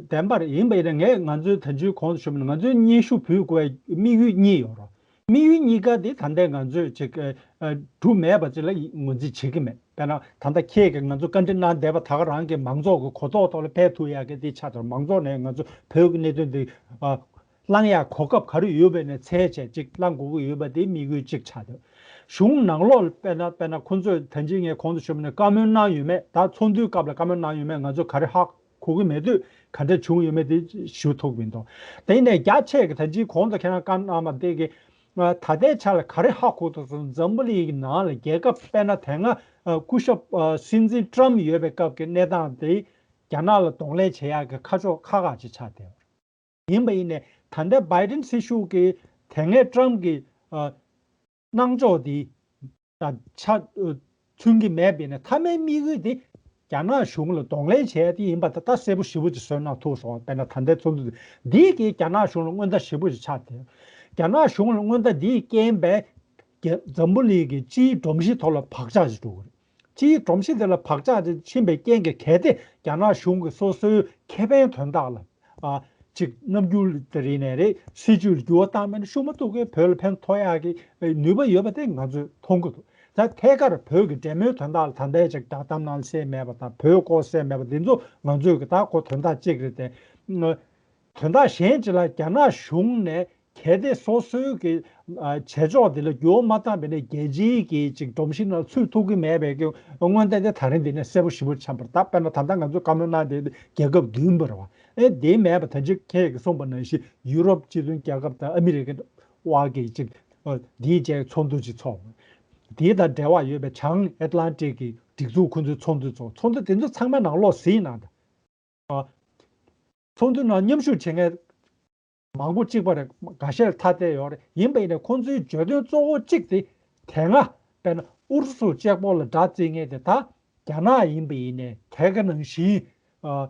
བདེན་པ་རེད། ཡིན་པ་ཡིན་ན་ངས་ང་ཚོའི་ད་ཅིའི་གོང་དུ་ཞུས་པ་ནང་ང་ཚོའི་སྙན་ཞུ་ཕུལ་དགོས་པའི་དམིགས་ཡུལ་གཉིས་ཡོད་རེད། དམིགས་ཡུལ་གཉིས་ཀ་དེ་ད་ལྟ་ང་ཚོས་ཅིག་གྲུབ་མེད་པ་ཅིག་ལ་ངོས་འཛིན་བྱེད་ཀྱི་མེད། དཔེར་ན་ད་ལྟ་ཁྱེད་ཀྱིས་ང་ཚོ་བཀའ་འདྲི་གནང་བསྡད་པ་ད་ག་རང་གི་མང་ཚོགས་ཀྱི་གོ་རྟོགས་ཐོག་ལ་ཕེབས་ཐུབ་ཡ་གི་དེ་ཆགས་ཚར། མང་ཚོགས་ནས་ང་ཚོ་བོད་ཀྱི་གནད་དོན་དེ་བླང་ཡག་གོ་སྐབས་ག་རེ་ཡོད་པ་ནས་འཚོལ་བྱས་ཅིག་བླང་དགོས་ཀྱི་ཡོད་པ་དེ་དམིགས་ཡུལ་གཅིག་ཆགས་འདུག་གཞུང་ནང་ལོགས་དཔེར་ན་དཔེར་ན་ཁོང་ཚོས་ད་ཅི་ངས་གོང་དུ་ཞུས་པ་ནས་བཀའ་མོལ་གནང་ཡོད་མེད། ད་ཚོགས་འདུའི་སྐབས་ལ་བཀའ་མོལ་གནང་ཡོད་མེད་ང་ཚོ་ག་རེ་ཧ་གོ་གི་མེད་དུས་ག་འདྲ་བྱུང་ཡོད་མེད་དེ་ཞུ་ཐུབ་ཀྱི་མི་འདུག་དེ་ནས་རྒྱ་ཆེ་གི་ད་ཅི་གོང་དུ་ཁྱེད་རང་བཀའ་གནང་བ་དེ་གི་ད་ལྟའི་ཆ་ལ་ག་རེ་ཧ་གོ་ཐུབ་སོང་། འཛམ་བུ་གླིང་གི་ནང་ལ་རྒྱལ་ཁབ་དཔེར་ན་དེ་སྔ་སྐུ་ཞབས་སྲིད་འཛིན་ཊམ་ཡོད་པའི་སྐབས་ཀྱི་གནས་སྟངས་དེ་རྒྱ་ནག་ལ་གདོང་ལེན་བྱེད་ཡག་གི་ཁ་ཕྱོགས་ཁག་ཁག་ཅིག་ཆགས་བསྡད་ཡོད་རེད། ཡིན་པ་ཡིན་ནའི་ད་ལྟ་བྷའི་ཌེན་སྲིད་ཤུགས་ཀྱི་དེ་སྔའི་ཊམ་གྱི་ཨ་གནང་ཕྱོགས་དེ་ད་ཆ་ཨ་མཚོན་གྱི་མེད་པས་ན་མཐའ་མའི་དམིགས་ཡུལ་དེ་རྒྱ་ནག་གཞུང་ལ་གདོང་ལེན་བྱས་ཏེ་ཡིན་པ་ད་ལྟ་གསལ་པོ་ཞེ་པོ་ཅིག་བཟོས་གནང་ཐུབ་སོང་བ། དཔེར་ན་ད་ལྟའི་ཚོགས་འདུ་འདི་གིས་རྒྱ་ནག་གཞུང་ལ་མངོན་མཐའ་ཞེ་པོ་ཅིག་ཆགས་ཏེ་རྒྱ་ནག་གཞུང་ལ་མངོན་མཐའ་འདིའི་རྐྱེན་པས་རྒྱ་འཛམ་བུ་གླིང་གི་སྤྱིའི་སྒྲོམ་གཞི་ཐོག་ལ་བག་ཆགས་ཤིག་འགྲོ་གི་རེད། སྤྱིའི་སྒྲོམ་གཞི་དེ་ལ་བག་ཆགས་ཤིག་ཕྱིན་པའི་རྐྱེན་གྱིས་གལ་ཏེ་རྒྱ་ནག་གཞུང་གིས་སོ་སོའི་ཁེ་ཕན་དོན་དག་ལ་ཨ་ཅིག་རྣམ་འགྱུར་དེ་རིགས་ནས་རེད། སྲིད་ཇུས་ལ་འགྱུར་བ་བཏང་མེད་ན་ཤུགས་མ་གཏོགས་ཀྱི་བོད་ལ་ཕན་ཐོགས་ཡག་གི་ནུས་པ་ཡོད་པ་དེ་ང་ཚོས་མཐོང་གི་འདུག་ད་ཐད་ཀར་བོད་ཀྱི་འབྲེལ་མོལ་དོན་དག་ལ་ད་ལྟའི་ཅིག་བསྒྲགས་གཏམ་ནང་གསལ་མེད་པ་དང་བོད་སྐོར་གསལ་མེད་པ་འདི་ཚོ་ང་ཚོས་ཀྱི་ད་ཁོ་དོན་དག་གཅིག་རེད་དེ། དོན་དག་གཞན་གཅིག་ལ་རྒྱ་ནག་གཞུང་ནས་གལ་ཏེ་སོ་སོའི་གི་ཨ་བྱེད་ཕྱོགས་འདི་ལ་འགྱུར་བ་མ་བཏང་བས་ན་རྒྱལ་སྤྱིའི་གི་ཅིག་སྒྲོམ་གཞི་ནང་ཚུད་ཐུབ་ཀྱི་མེད་པའི་གི་སྔོན་བརྡ་དེ་ད་རིང་འདི་ནས་གསལ་པོ་ཞེ་པོ་ཆགས་པ་རེད། ད་དཔེར་ན་ད་ལྟ་ང་ཚོས་བཀའ་མོལ་གནང་དེ་རྒྱལ་ཁབ་བདུན་པ་རེད་བ། ཨེ་དེ་མེད་པ་ད་ཅི་ཁྱེད་ཀྱིས་གསུངས་པ་ནང་བཞིན་ཡུ་རོབ་སྤྱི་མཐུན་རྒྱལ་ཁབ་དང་ཨ་མི་རི་ཀའི་དབར་གྱི་ཅིག་ཨ་འདིའི་བཅས་ཚོགས་འདུ་ཅིག་ཚོགས། དེ་དང་འབྲེལ་བ་ཡོད་པའི་བྱང་ཨེཊ་ལན་ཊིག་གི་སྒྲིག་འཛུགས་ཁོ་ཚོའི་ཚོགས་འདུ་ཚོགས། ཚོགས་འདུ་དེ་ཚོ་ཚང་མའི་ནང་ལོགས་ཟིན་གནང་དང་། ཚོགས་འདུ་ནང་མཉམ་ཞུགས་བྱེད་མཁན་ མང་པོ་གཅིག་པ་རེད། འགའ་ཤས་ལ་ཐ་དད་ཡོད་རེད། ཡིན་པ་ཡིན་ནའི་ཁོང་ཚོའི་བརྗོད་དོན་གཙོ་བོ་གཅིག་དེ། དེ་སྔ་དཔེར་ན་ཨུ་རུ་སུ་གཅིག་པོ་ལ་དགྲ་བརྩི་མཁན་དེ་ད་རྒྱ་ནག་ཡིན་པ་ཡིན་ནའི་དེ་ག་ནང་བཞིན་ཨ།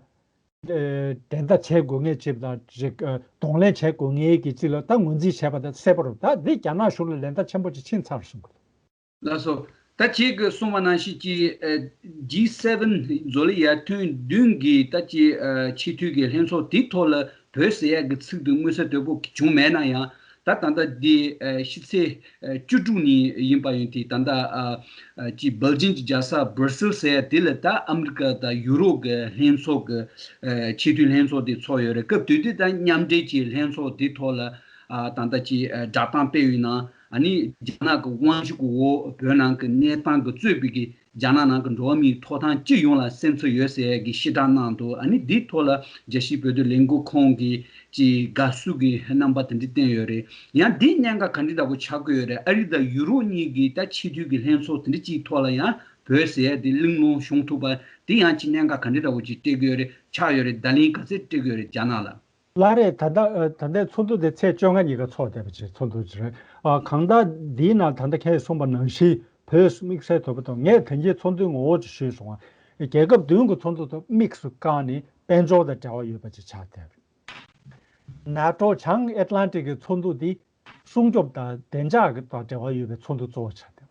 ཨེ། འགྲན་ཟླ་བྱེད་དགོས་ངེས་ཅིག་དང་ཅིག་ཨ། གདོང་ལེན་བྱེད་དགོས་ངེས་ཀྱི་ཅིག་ལ་ད་ངོས་འཛིན་བྱས་པ་དང་གསལ་པོ་རེད། ད་འདི་རྒྱ་ནག་གཞུང་ལ་ལན་བརྡ་ཆེན་པོ་ཅིག་ཕྱིན་ཚར་སོང་གི། ལགས་སོ། ད་ཁྱེད་ཀྱིས་གསུངས་པ་ནང་བཞིན་གྱི་ཨ། ཇི་སེ་ཝེན་མཛོད་གླིང་ཡར་ཐོན་བདུན་གྱི་ད་ཅི་ཨ། ཆེས་མཐོའི་གི་ལྷན་ཚོགས་དེའི་ཐོག་ལ་བོད་ཟེར་ཡག་གི་ཚིག་དེ་མངོན་གསལ་དོད་པོ་བྱུང་མེད་ན་ཡང་། ད་ད་ལྟ་འདི་ཨ། ཕྱི་ཚེས་ཨ། བཅུ་དྲུག་ཉིན་ཡིན་པ་ཡིན་དུས། ད་ལྟ་ཨ། ཨ། ཅི་སྦེལ་ཇིམ་གྱི་རྒྱལ་ས་སྦར་སིལ་ཟེར་ཡ་དེ་ལ་ད་ཨ་མི་རི་ཀ་དང་ཡུ་རོབ་ཀྱི་ལྷན་ཚོགས་ཀྱི་ཨ། ཆེས་མཐོའི་ལྷན་ཚོགས་དེ་ཚོགས་ཡོད་རེད། སྐབས་དེ་དུས་ད་མཉམ་འབྲེལ་གྱི་ལྷན་ཚོགས་དེ་ཐོག་ལ་ཨ། ད་ལྟ་ཅི་ཨ། བསྒྲགས་གཏམ་སྤེལ་བའི་ནང་། ཨ་ནི་རྒྱ་ནག་གི་དབང་ཤུགས་ཀྱི་འོག་བོད་ནང་གི་གནས་སྟངས་ཀྱིས་གཙོས་པའི་གི་རྒྱ་ནག་ནང་གི་འགྲོ་བ་མིའི་ཐོབ་ཐང་སྤྱི་ཡོངས་ལ་སེམས་འཚབ་ཡོད་ཟེར་ཡ་གི་ཕྱིར་བསྒྲགས་གནང་འདུག་ཨ་ནི་འདིའི་ཐོག་ལ་རྒྱལ་སྤྱིའི་བོད་དོན་ལས་འགུལ་ཁང་གི་ཅིག་དགའ་བསུ་གི་རྣམ་པ་དེ་འདྲ་བསྟན་ཡོད་རེད། ཡང་འདི་གནད་འགག་ག་འདྲ་འདྲ་པོ་ཆགས་ཀྱི་ཡོད་རེད། ཨ་རི་དང་ཡུ་རོབ་གཉིས་ཀྱི་ད་ཆེས་མཐོའི་གི་ལྷན་ཚོགས་དེ་འདྲ་ཅིག་ཐོག་ལ་ཡང་བོད་ཟེར་ཡ་དེ་གླེང་སློང་བྱུང་ཐུབ་པ་དེ་ཡང་ཅིག་གནད་འགག་ག་འདྲ་འདྲ་པོ་ཅིག་སྤྲད་ཀྱི་ཡོད་རེད། ཆགས་ཡོད་རེད། བརྡ་ལན་ག་ཚད་སྤྲད་ཀྱི་ཡོད་རེད་རྒྱ་ནག་ལ། ལགས་རེད། ད་ལྟ་ཨ། ད་ལྟའི་ཚོགས་འདུ་དེ་ཚེས་བཅོ་ལྔ་ཉིན་ཀ་ཚོགས་བསྡད་པ་ཅིག་ཚོགས་འདུ་ཅིག་རེད། ཨ། གང་ལྟར་འདིའི་ནང་ད་ལྟ་ཁྱེད་གསུངས་པ་ནང་བཞིན་བོད་དམིགས་བསལ་དོད་པོ་དང་། ངས་ད་གིན་ཚོགས་འདུའི་ངོ་བོ་ཅིག་ཞུས་སོང་ང་། རྒྱལ་ཁབ་བདུན་གྱི་ཚོགས་འདུ་དེ་དམིགས་སུ་བཀར་ནས་དཔལ་འབྱོར་དང་འབྲེལ་བ་ཡོད་པ་ཅིག་ཆགས་བསྡད་པ་རེད། ནེ་ཊོ་བྱང་ཨེཊ་ལན་ཊིག་གི་ཚོགས་འདུ་འདི་སྲུང་སྐྱོབ་དང་བདེ་འཇགས་ཀྱི་དང་འབྲེལ་བ་ཡོད་པའི་ཚོགས་འདུ་གཙོ་བོ་ཆགས་བསྡད་པ་རེད།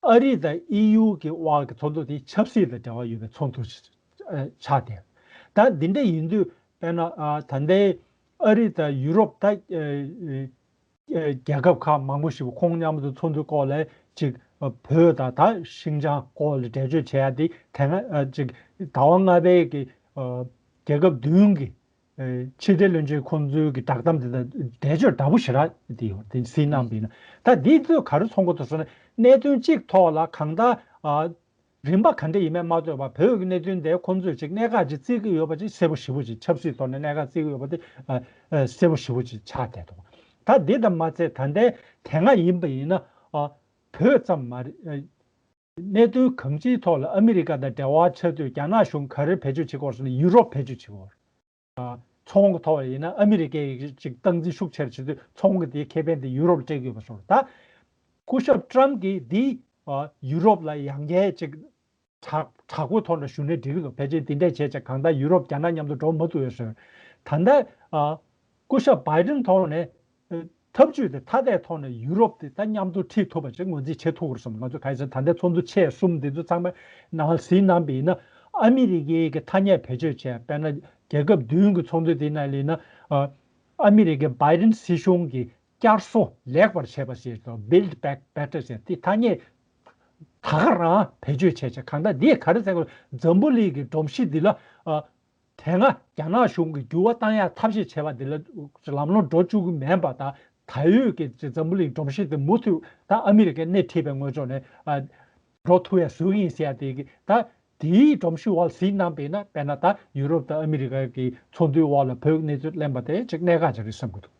ཨ་རི་དང་ཨི་ཡུ་གི་དབར་གྱི་ཚོགས་འདུ་དེ་ཆབ་སྲིད་དང་འབྲེལ་བ་ཡོད་པའི་ཚོགས་འདུ་ཞིག་ཨ། ཆགས་བསྡད། ད་འདི་འདྲ་ཡིན་དུས་དཔེར་ན་ཨ། ད་ལྟའི་ཨ་རི་དང་ཡུ་རོབ་ད་ཨ། ཨ། རྒྱལ་ཁབ་ཁག་མང་པོ་ཞིག་ཁོང་མཉམ་དུ་ཚོགས་འདུའི་སྐོར་ལ་ཅིག་ཨ། བོད་དང་ད་ཤིན་ཅང་སྐོར་ལ་འགྲེལ་བརྗོད་བྱེད་ཡ་དེ་དེ་སྔ་ཨ། ཅིག་ཟླ་བ་ལྔ་པའི་གི་ཨ། རྒྱལ་ཁབ་བདུན་གྱི་ཨེ། ཕྱི་དྲིལ་བློན་ཆེན་ཁོང་ཚོའི་གི་བསྒྲགས་གཏམ་དེ་དང་འགྲེལ་བརྗོད་འདྲ་པོ་ཞེ་དྲག་དེ་ཡོད་དེ་གཟིགས་གནང་བ་ཡིན་ན། ད་འདི་ཚོས་ག་རེ་མཚོན་གྱི་འདུག་ཟེར་ན། གནད་དོན་གཅིག་ཐོག་ལ་གང་ལྟར་ཨ། རིམ་པ་ག་འདྲ་ཡིན་མིན་མ་ལྟོས་པར་བོད་ཀྱི་གནད་དོན་དེ་ཁོང་ཚོས་ཅིག་གནད་འགག་ཅིག་བརྩི་གི་ཡོད་པ་ཅིག་གསལ་པོ་ཞེ་པོ་ཅིག་ཆབ་སྲིད་ཐོག་ནས་གནད་འགག་བརྩི་གི་ཡོད་པ་དེ་ཨ། ཨ། གསལ་པོ་ཞེ་པོ་ཅིག་ཆགས་བསྡད་འདུག་ད་འདི་དང་མ་ཚད་ད་ལྟའི་དེ་སྔ་ཡིན་པ་ཡིན་ན་ཨ། བོད་ཙམ་མ་རེད། ཨ། གནད་དོན་གང་ཅིའི་ཐོག་ལ་ཨ་མི་རི་ཀ་དང་འབྲེལ་བ་ཆགས་དུས་རྒྱ་ནག་གཞུང་ག་རེ་བེད་སྤྱོད་བྱེད་ཀྱི་ཡོད་ཟེར་ན་ཡུ་རོབ་བེད་སྤྱོད་བྱེད་ཀྱི་ཡོད་རེད། ཚོང་གི་ཐོག་ལ་ཡིན་ན་ཨ་མི་རི་ཀས་ཅིག་སྟངས་འཛིན་ཤུགས་ཆེར་བྱེད་དུས་ཚོང་གི་དེའི་ཁེ་ཕན་དེ་ཡུ་རོབ་ལ་སྤྲད་ཀྱི་ཡོད་པ་བཟོ་འདྲ། ད་སྐུ་ཞབས་ཊམ་གྱིས་འདི་ཡུ་རོབ་ལ་ཡང་བསྐྱར་ཅིག་དྲག་དྲག་པོའི་ཐོག་ནས་ཞུ་ནས་འགྲིག་གི་འདུག་ཕལ་ཆེར་འདི་འདྲས་བྱས་ཙང་གང་ལྟར་ཡུ་རོབ་རྒྱ་ནག་མཉམ་དུ་འགྲོ་མ་ཐུབ་ཡོད་ཟེར། ད་ལྟ་སྐུ་ཞབས་བྷའི་ཌེན་ཐོག་ནས། ཐབས་ཇུས་དེ་ཐ་དད་ཐོག་ནས་ཡུ་རོབ་དེ་ད་མཉམ་དུ་ཁྲིད་ཐུབ་པ་ཅིག་ངོས་འཛིན་བྱེད་ཐུབ་ཀྱི་རེད་བསམ། ང་ཚོ་ག་རེ་ཟེར་ད་ལྟའི་ཚོགས་འདུ་ཆེ་གསུམ་འདི་ཚོ་ཚང་མ་ནང་ལ་གཟིགས་གནང་བ་ཡིན་ན། ཨ་མི་རི་ཀའི་གི་ཐ་སྙད་བེད་སྤྱོད་བྱས། དཔེར་ན་རྒྱལ་ཁབ་བདུན་གྱི་ཚོགས་འདུ་དེ་ནང་ལ་ཡིན་ན། ཨ། ཨ་མི་རི་ཀའི་བྷའི་ཌེན་སྲིད་གཞུང་གི་བསྐྱར་གསོ་ལེགས་པར་བྱེད་པ་ཞེས་དང་། Build Back Better ཟེར་དེ་ཐ་སྙད་ད་ག་རང་བེད་སྤྱོད་བྱས་བྱས། གང་ལྟར་འདིས་ག་རེ་ཟེར་དགོས། འཛམ་བུ་གླིང་གི་སྒྲོམ་གཞི་འདི་ལ། ཨ། དེ་སྔ་རྒྱ་ནག་གཞུང་གིས་འགྱུར་བ་གཏང་ཡག་ཐབས་ཤེས་བྱས་པ་འདི་ལ་ལམ་ལྷོང་འགྲོ་བཅུག་གི་མེད་པ་དང་། ད་ཡོད་ཀྱི་འཛམ་བུ་གླིང་སྒྲོམ་གཞི་དེ་མུ་མཐུད་ད་ཨ་མི་རི་ཀས་སྣེ་ཁྲིད་པའི་ངོས་ཕྱོགས་ནས་ཨ། འགྲོ་ཐུབ་ཡག་བཟོ་གི་ཡིན་ཟེར་ཡག་དེ་གི་ད་དེའི་སྒྲོམ་གཞི་འོག་གཟིགས་གནང་བ་ཡིན་ན། དཔེར་ན་ད་ཡུ་རོབ་དང་ཨ་མི་རི་ཀ་གི་ཚོགས་འདུའི་འོག་ལ་བོད་གནས་ཚུལ་གླེང་པ་དེ་ཅིག་གནད་འགག་ཅིག་རེད་བསམ་གྱི་འདུག་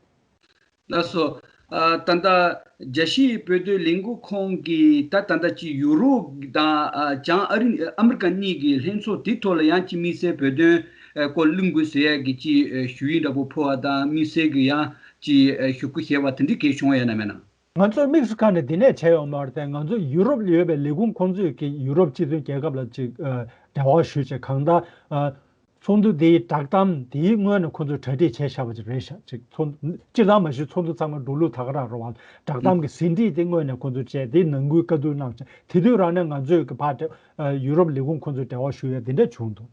ལགས་སོ། ཨ། ད་ལྟ་རྒྱལ་སྤྱིའི་བོད་དོན་ལས་འགུལ་ཁང་གིས་ད་ད་ལྟ་ཅིག་ཡུ་རོབ་དང་ཨ། བྱང་ཨ་རི་ཨ་མི་རི་ཀ་གཉིས་ཀྱི་ལྷན་ཚོགས་དེ་ཐོག་ལ་ཡང་ཅིག་དམིགས་བསལ་བོད་དོན་སྐོར་གླེང་དགོས་ཟེར་ཡག་གི་ཅིག་ཞུ་ཡིག་འདྲ་པོ་ཕུལ་བ་དང་། དམིགས་བསལ་གྱི་ཡང་ཅིག་ཞུ་སྐུལ་བྱས་པ་དེ་འདྲ་གས་བྱུང་བ་ཡོད་ན་མེད་ན། ང་ཚོས་དམིགས་སུ་བཀར་ནས་འདི་ནས་བྱས་ཡོད་མ་རེད་དེ། ང་ཚོ་ཡུ་རོབ་ལ་ཡོད་པའི་ལས་ཁུངས་ཁོང་ཚོས་ཀྱི་ཡུ་རོབ་སྤྱི་མཐུན་རྒྱལ་ཁབ་ལ་ཅིག་ཨ། འབྲེལ་བ་ཞུས་བྱས། གང་ལྟར་ཨ། ཚོགས་འདུ་འདིའི་བསྒྲགས་གཏམ་འདིའི་སྔོན་ནས་ཁོང་ཚོས་གྲ་སྒྲིག་བྱས་བཞག་པ་ཅིག་རེད་ཤག་ཅིག་ཚོགས་སྤྱིར་བཏང་མ་གཞི་ཚོགས་འདུ་ཚང་མ་འགྲོ་ལུགས་ད་ག་རང་རེད་བ། བསྒྲགས་གཏམ་གྱི་ཟིན་བྲིས་དེ་སྔོན་ནས་ཁོང་ཚོས་བྱས། དེ་ནང་ཁུལ་བཀའ་བསྡུར་གནང་བྱས། དེ་དུས་རང་ནས་ང་ཚོས་ཀྱི་ཕར་ཨ། ཡུ་རོབ་ལས་ཁུངས་ཁོང་ཚོས་འབྲེལ་བ་ཞུ་ཡ་དེ་འདྲ་བྱུང་འདུག་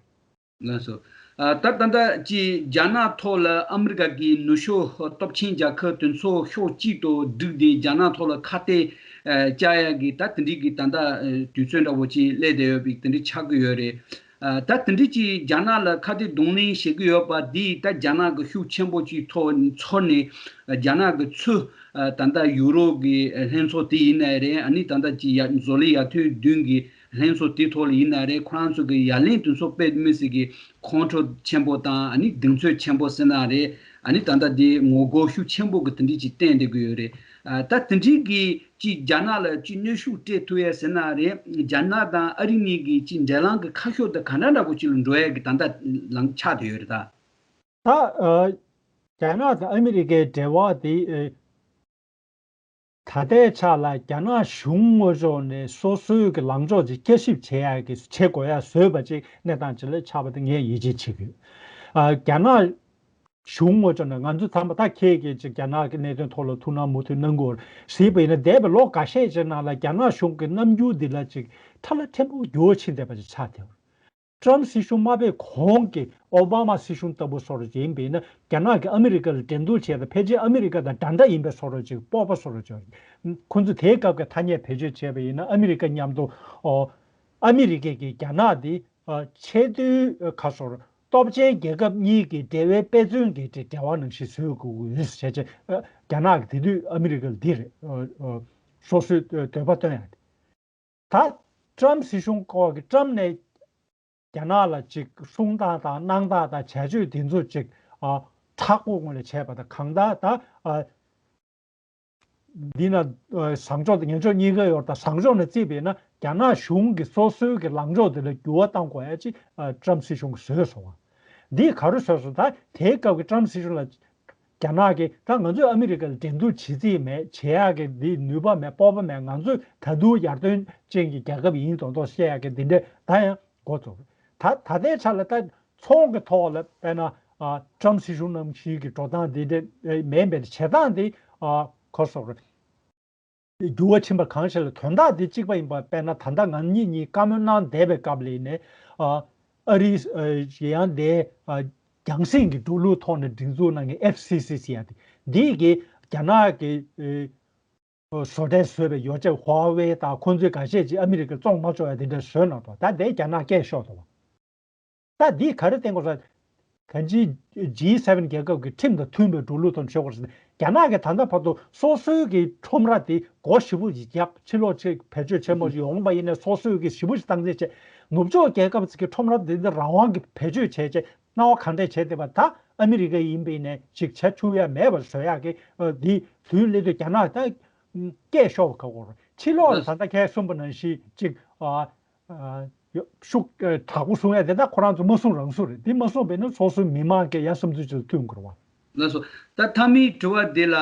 ལགས་སོ། ཨ། ད་ད་ལྟ་ཅིག་རྒྱ་ནག་ཐོག་ལ་ཨ་མི་རི་ཀ་གི་ནུབ་ཕྱོགས་སྟོབས་ཆེན་རྒྱལ་ཁབ་དེ་ཚོ་ཕྱོགས་གཅིག་ཏུ་བསྒྲིགས་ཏེ་རྒྱ་ནག་ཐོག་ལ་ཁ་གཏད་ཨ། བཅག་ཡ་གི་ད་དེ་འདྲའི་གི་ད་ལྟ་ཨ། དུས་ཚོད་འདྲ་བོ་ཅིག་སླེབས་བསྡད་ཡོད་པའི་དེ་འདྲ་ཆགས་ཀྱི་ཡོད་རེད། ཨ། ད་དེ་འདྲ་ཅིག་རྒྱ་ནག་ལ་ཁ་གཏད་གདོང་ལེན་བྱེད་ཀྱི་ཡོད་པ་འདིས་ད་རྒྱ་ནག་གི་ཤུགས་ཆེན་པོ་ཅིག་ཐོག་ཚོར་ནས། རྒྱ་ནག་གི་ཚུར་ཨ། ད་ལྟ་ཡུ་རོབ་ཀྱི་ལྷན་ཚོགས་དེ་ཡིན་ནའི་རེད། ཨ་ནི་ད་ལྟ་ཅིག་ཡ། མཛོད་གླིང་ཡར་ཐོན་བདུན་གྱི་ལྷན་ཚོགས་དེ་ཐོག་ལ་ཡིན་ན་རེད། ཁོ་རང་ཚོ་གི་ཡ་ལན་དེ་ཚོ་དཔེ་མི་སྲིད་ཀྱི་ཁོང་ཁྲོ་ཆེན་པོ་དང་། ཨ་ནི་གདེང་ཚོད་ཆེན་པོ་ཟེར་ན་རེད། ཨ་ནི་ད་ལྟ་དེ་ངོ་རྒོལ་ཤུགས་ཆེན་པོ་གི་དེ་འདྲ་ཅིག་བསྟན་བསྡད་ཀྱི་ཡོད་རེད། ཨ། ད་དེ་འདྲའི་གི་ཅིག་རྒྱ་ནག་ལ་ཅིག་གནོན་ཤུགས་སྤྲད་ཐུབ་ཡ་ཟེར་ན་རེད། རྒྱ་ནག་དང་ཨ་རི་གཉིས་ཀྱི་ཅིག་འབྲེལ་ལམ་གྱི་ཁ་ཕྱོགས་དེ་ག་འདྲ་འདྲ་པོ་ཅིག་ལ་འགྲོ་ཡ་གི་ད་ལྟ་ལངས་ཆགས་བསྡད་ཡོད་རེད་ད། ད་ཨ། རྒྱ་ནག་དང་ཨ་མི་རི་ཀའི་འབྲེལ་བ་དེ། ཨེ། ད་ལྟའི་ཆ་ལ་རྒྱ་ནག་གཞུང་ངོས་ཕྱོགས་ནས་སོ་སོའི་གི་ལངས་ཕྱོགས་ཅིག་བསྐྱར་ཞིབ་བྱེད་ཡག་གི་བྱེད་དགོས་ཡ་བཟོས་པ་ཅིག་གནས་སྟངས་ཅིག་ལ་ཆགས་པ་དེ་ངས་ཡིད་ཆེས་བྱེད་ཀྱི་ཡོད། ཨ། རྒྱ་ནག་གཞུང་ངོས་ཕྱོགས་ནས་ང་ཚོ་ཚང་མ་ད་ཁྱེད་ཀྱིས་ཅིག་རྒྱ་ནག་གི་གནད་དོན་ཐོག་ལ་ཐུགས་སྣང་མུ་མཐུད་གནང་དགོས་ཟེར་བ་ཡིན་ན། འདས་པའི་ལོ་འགའ་ཤས་ཅིག་ནང་ལ་རྒྱ་ནག་གཞུང་གི་རྣམ་འགྱུར་འདི་ལ་ཅིག་ཕྲ་ལ་ཕྲན་བུ་འགྱུར་བ་ཕྱིན་བསྡད་པ་ཅིག་ཆགས་བསྡད་ཡོད། ཏྲམ་སྲིད་གཞུང་མ་ཕེབས་གོང་གི་ཨོ་བྷ་མ་སྲིད་གཞུང་ལྟ་བུ་བཟོ་འདྲ་ཅིག་ཡིན་པ་ཡིན་ན། རྒྱ་ནག་གིས་ཨ་མི་རི་ཀ་ལ་འགྲན་བསྡུར་བྱས་ཏེ། ཕལ་ཆེར་ཨ་མི་རི་ཀ་དང་འདྲ་འདྲ་ཡིན་པའི་བཟོ་འདྲ་ཅིག་སྤོབས་པ་བཟོ་འདྲ་ཅིག་ཁོ་ཚོས་དེའི་སྐབས་ཀྱི་ཐ་སྙད་བེད་སྤྱོད་བྱས་པ་ཡིན་ན། ཨ་མི་རི་ཀ་མཉམ་དུ། ཨོ། ཨ་མི་རི་ཀས་ཀྱིས་རྒྱ་ནག་འདི། ཨ། ཆེས་མཐོའི། ཨ། ཁ་སོར་སྟོབས་ཆེན་རྒྱལ་ཁབ་གཉིས་ཀྱི་འབྲེལ་བའི་དཔེ་མཚོན་གྱི་འབྲེལ་བ་ནང་བཞིན་བཟོ་དགོས་ཀྱི་ཡོད་ཟེར་བྱས། ཨ། རྒྱ་ནག་གིས་དེ་དུས་ཨ་མི་རི་ཀ་ལ་འདི་རེད། ཨ། ཨ། སོ་སོའི་འདོད་པ་བཏོན་ཡ་དེ། ད་ཏྲམ་སྲིད་གཞུང་སྐོར་གྱི་ཏྲམ་ནས་རྒྱ་ནག་ལ་ཅིག་གསུང་སྟངས་དང་གནང་སྟངས་དང་བྱ་སྤྱོད་དེ་ཚོ་ཅིག་ཨ། མཁྲེགས་པོ་ངོས་ལ་བྱས་པ་དང་། གང་ལྟར་ད། ཨ། འདི་ན། ཨ། བཟང་ཕྱོགས་དང་ངན་ཕྱོགས་གཉིས་ཀ་ཡོད་རེད། ད་བཟང་ཕྱོགས་ནས་བརྩིས་པས་ན། རྒྱ་ནག་གཞུང་གིས་སོ་སོའི་གི་ལངས་ཕྱོགས་དེ་ལ་འགྱུར་བ་གཏང་དགོས་ཡ་ཅིག་ཨ། ཏྲམ་སྲིད་གཞུང་གིས་བཟོས་སོང་བ། འདིས་ག་རེ་བཟོས་སོང་། ད་དེའི་སྐབས་ཀྱི་ཏྲམ་སྲིད་གཞུང་ལ། རྒྱ་ནག་གིས་ད་ང་ཚོས་ཨ་མི་རི་ཀ་ལ་འགྲན་བསྡུར་བྱེད་རྩིས་མེད། བྱེད་ཡག་གི་འདི་ནུས་པ་མེད། སྤོབས་པ་མེད། ང་ཚོས་ད་དུང་ཡར་ཐོན་ཅན་གྱི་རྒྱལ་ཁབ་ཡིན་མདོག་མདོག་བཤད་ཡག་གི་འདི་འདྲ་ད་ཡང་འགོ་ཚུགས། ད་ད་ལྟའི་ཆ་ལ་ད་ཚོང་གི་ཐོག་ལ་དཔེར་ན། ཨ། ཏྲམ་སྲིད་གཞུང་ནང་བཞིན་གྱི་འགྲོ་སྟངས་འདི་འདྲ་མེད་པའི་བྱེད་སྟངས་འདི། ཨ། ག་རེ་ཟེར། འགྱུར་བ་ཕྱིན་པ་གང་ཞིག་ལ་དོན་དག་འདི་གཅིག་པ་ཡིན་པ། དཔེར་ན་ད་ལྟ་ང་གཉིས་གཉིས་བཀའ་མོལ་གནང་བསྡད་པའི་སྐབས་ལ་ཡིན་ནའི། ཨ། ཨ་རིའི། ཨ། ཡང་དེ། ཨ། རྒྱང་སྲིང་གི་འགྲོ་ལུགས་ཐོག་ནས་སྒྲིག་འཛུགས་གནང་མཁན་ཨེཕ་སི་སི་ཟེར་ཡ་དེ། འདི་གིས་རྒྱ་ནག་གི། ཨ། བཟོ་གྲྭས་བཟོས་པའི་ཡོ་བྱད་ཧྭ་ཝེ་དང་ཁོང་ཚོའི་འགའ་ཤས་ཅིག་ཨ་མི་རི་ཀར་བཙོང་མ་ཆོག་ཡ་དེ་འདྲ་བཟོས་གནང་འདུག་ད་དེ་རྒྱ་ནག་སྐད་ཤོར་འདུག་བ། ད་འདིས་ག་རེ་བསྟན་དགོས་ཟེར། ད་ཅི་ཇི་སེ་བེན་རྒྱལ་ཁབ་ཀྱི་ཁྲིམས་དང་མཐུན་པའི་འགྲོ་ལུགས་ཐོག་ནས་བྱེད་དགོས་ཟེར། རྒྱ་ནག་གིས་ད་ལྟ་བར་དུ་སོ་སོའི་གི་ཁྲོམ་ར་དེ་སྒོ་ཞེ་པོ་ཅིག་བརྒྱབ། ཕྱི་ལོགས་ཅིག་བེད་སྤྱོད་ཆེན་པོ་ཞིག་ཡོང་པ་ཡིན་ནའི་སོ་སོའི་གི་ཞེ་པོ་ཅིག་སྟངས་འཛིན་བྱས། ནུབ་ཕྱོགས་རྒྱལ་ཁབ་ཅིག་གི་ཁྲོམ་ར་དེ་འདི་རང་དབང་གིས་བེད་སྤྱོད་བྱས་བྱས། སྣང་བ་གང་དྲན་བྱས་བསྡད་པ། ད་ཨ་མི་རི་ཀ་ཡིན་པ་ཡིན་ནའི་ཅིག་བྱ་ཆུག་ཡ་མེད་པར་བཟོ་ཡག་གི། ཨ། འདི་དུས་སླེབས་དུས་རྒྱ་ནག་ད་སྐད་ཤོར་བ་ཁག་པོ་རེད། ཕྱི་ལོགས་ལ་ད་ལྟ་ཁྱེད་གསུངས་པ་ནང་བཞིན་ཅིག་ཨ། ཨ། ཤུགས་དྲག་པོ་གསུང་ཡ་དེ་ད་ཁོ་རང་ཚོ་མ་གསུང་རང་གསུང་རེད། འདི་མ་གསུངས་པ་ཡིན་ན་སོ་སོའི་མི་མང་གི་ཡ་བསམ་ཚུལ་ཅིག་ལ་མཐུན་དགོས་རེད་བ། ལགས་སོ། ད་མཐའ་མའི་དྲི་བ་འདི་ལ།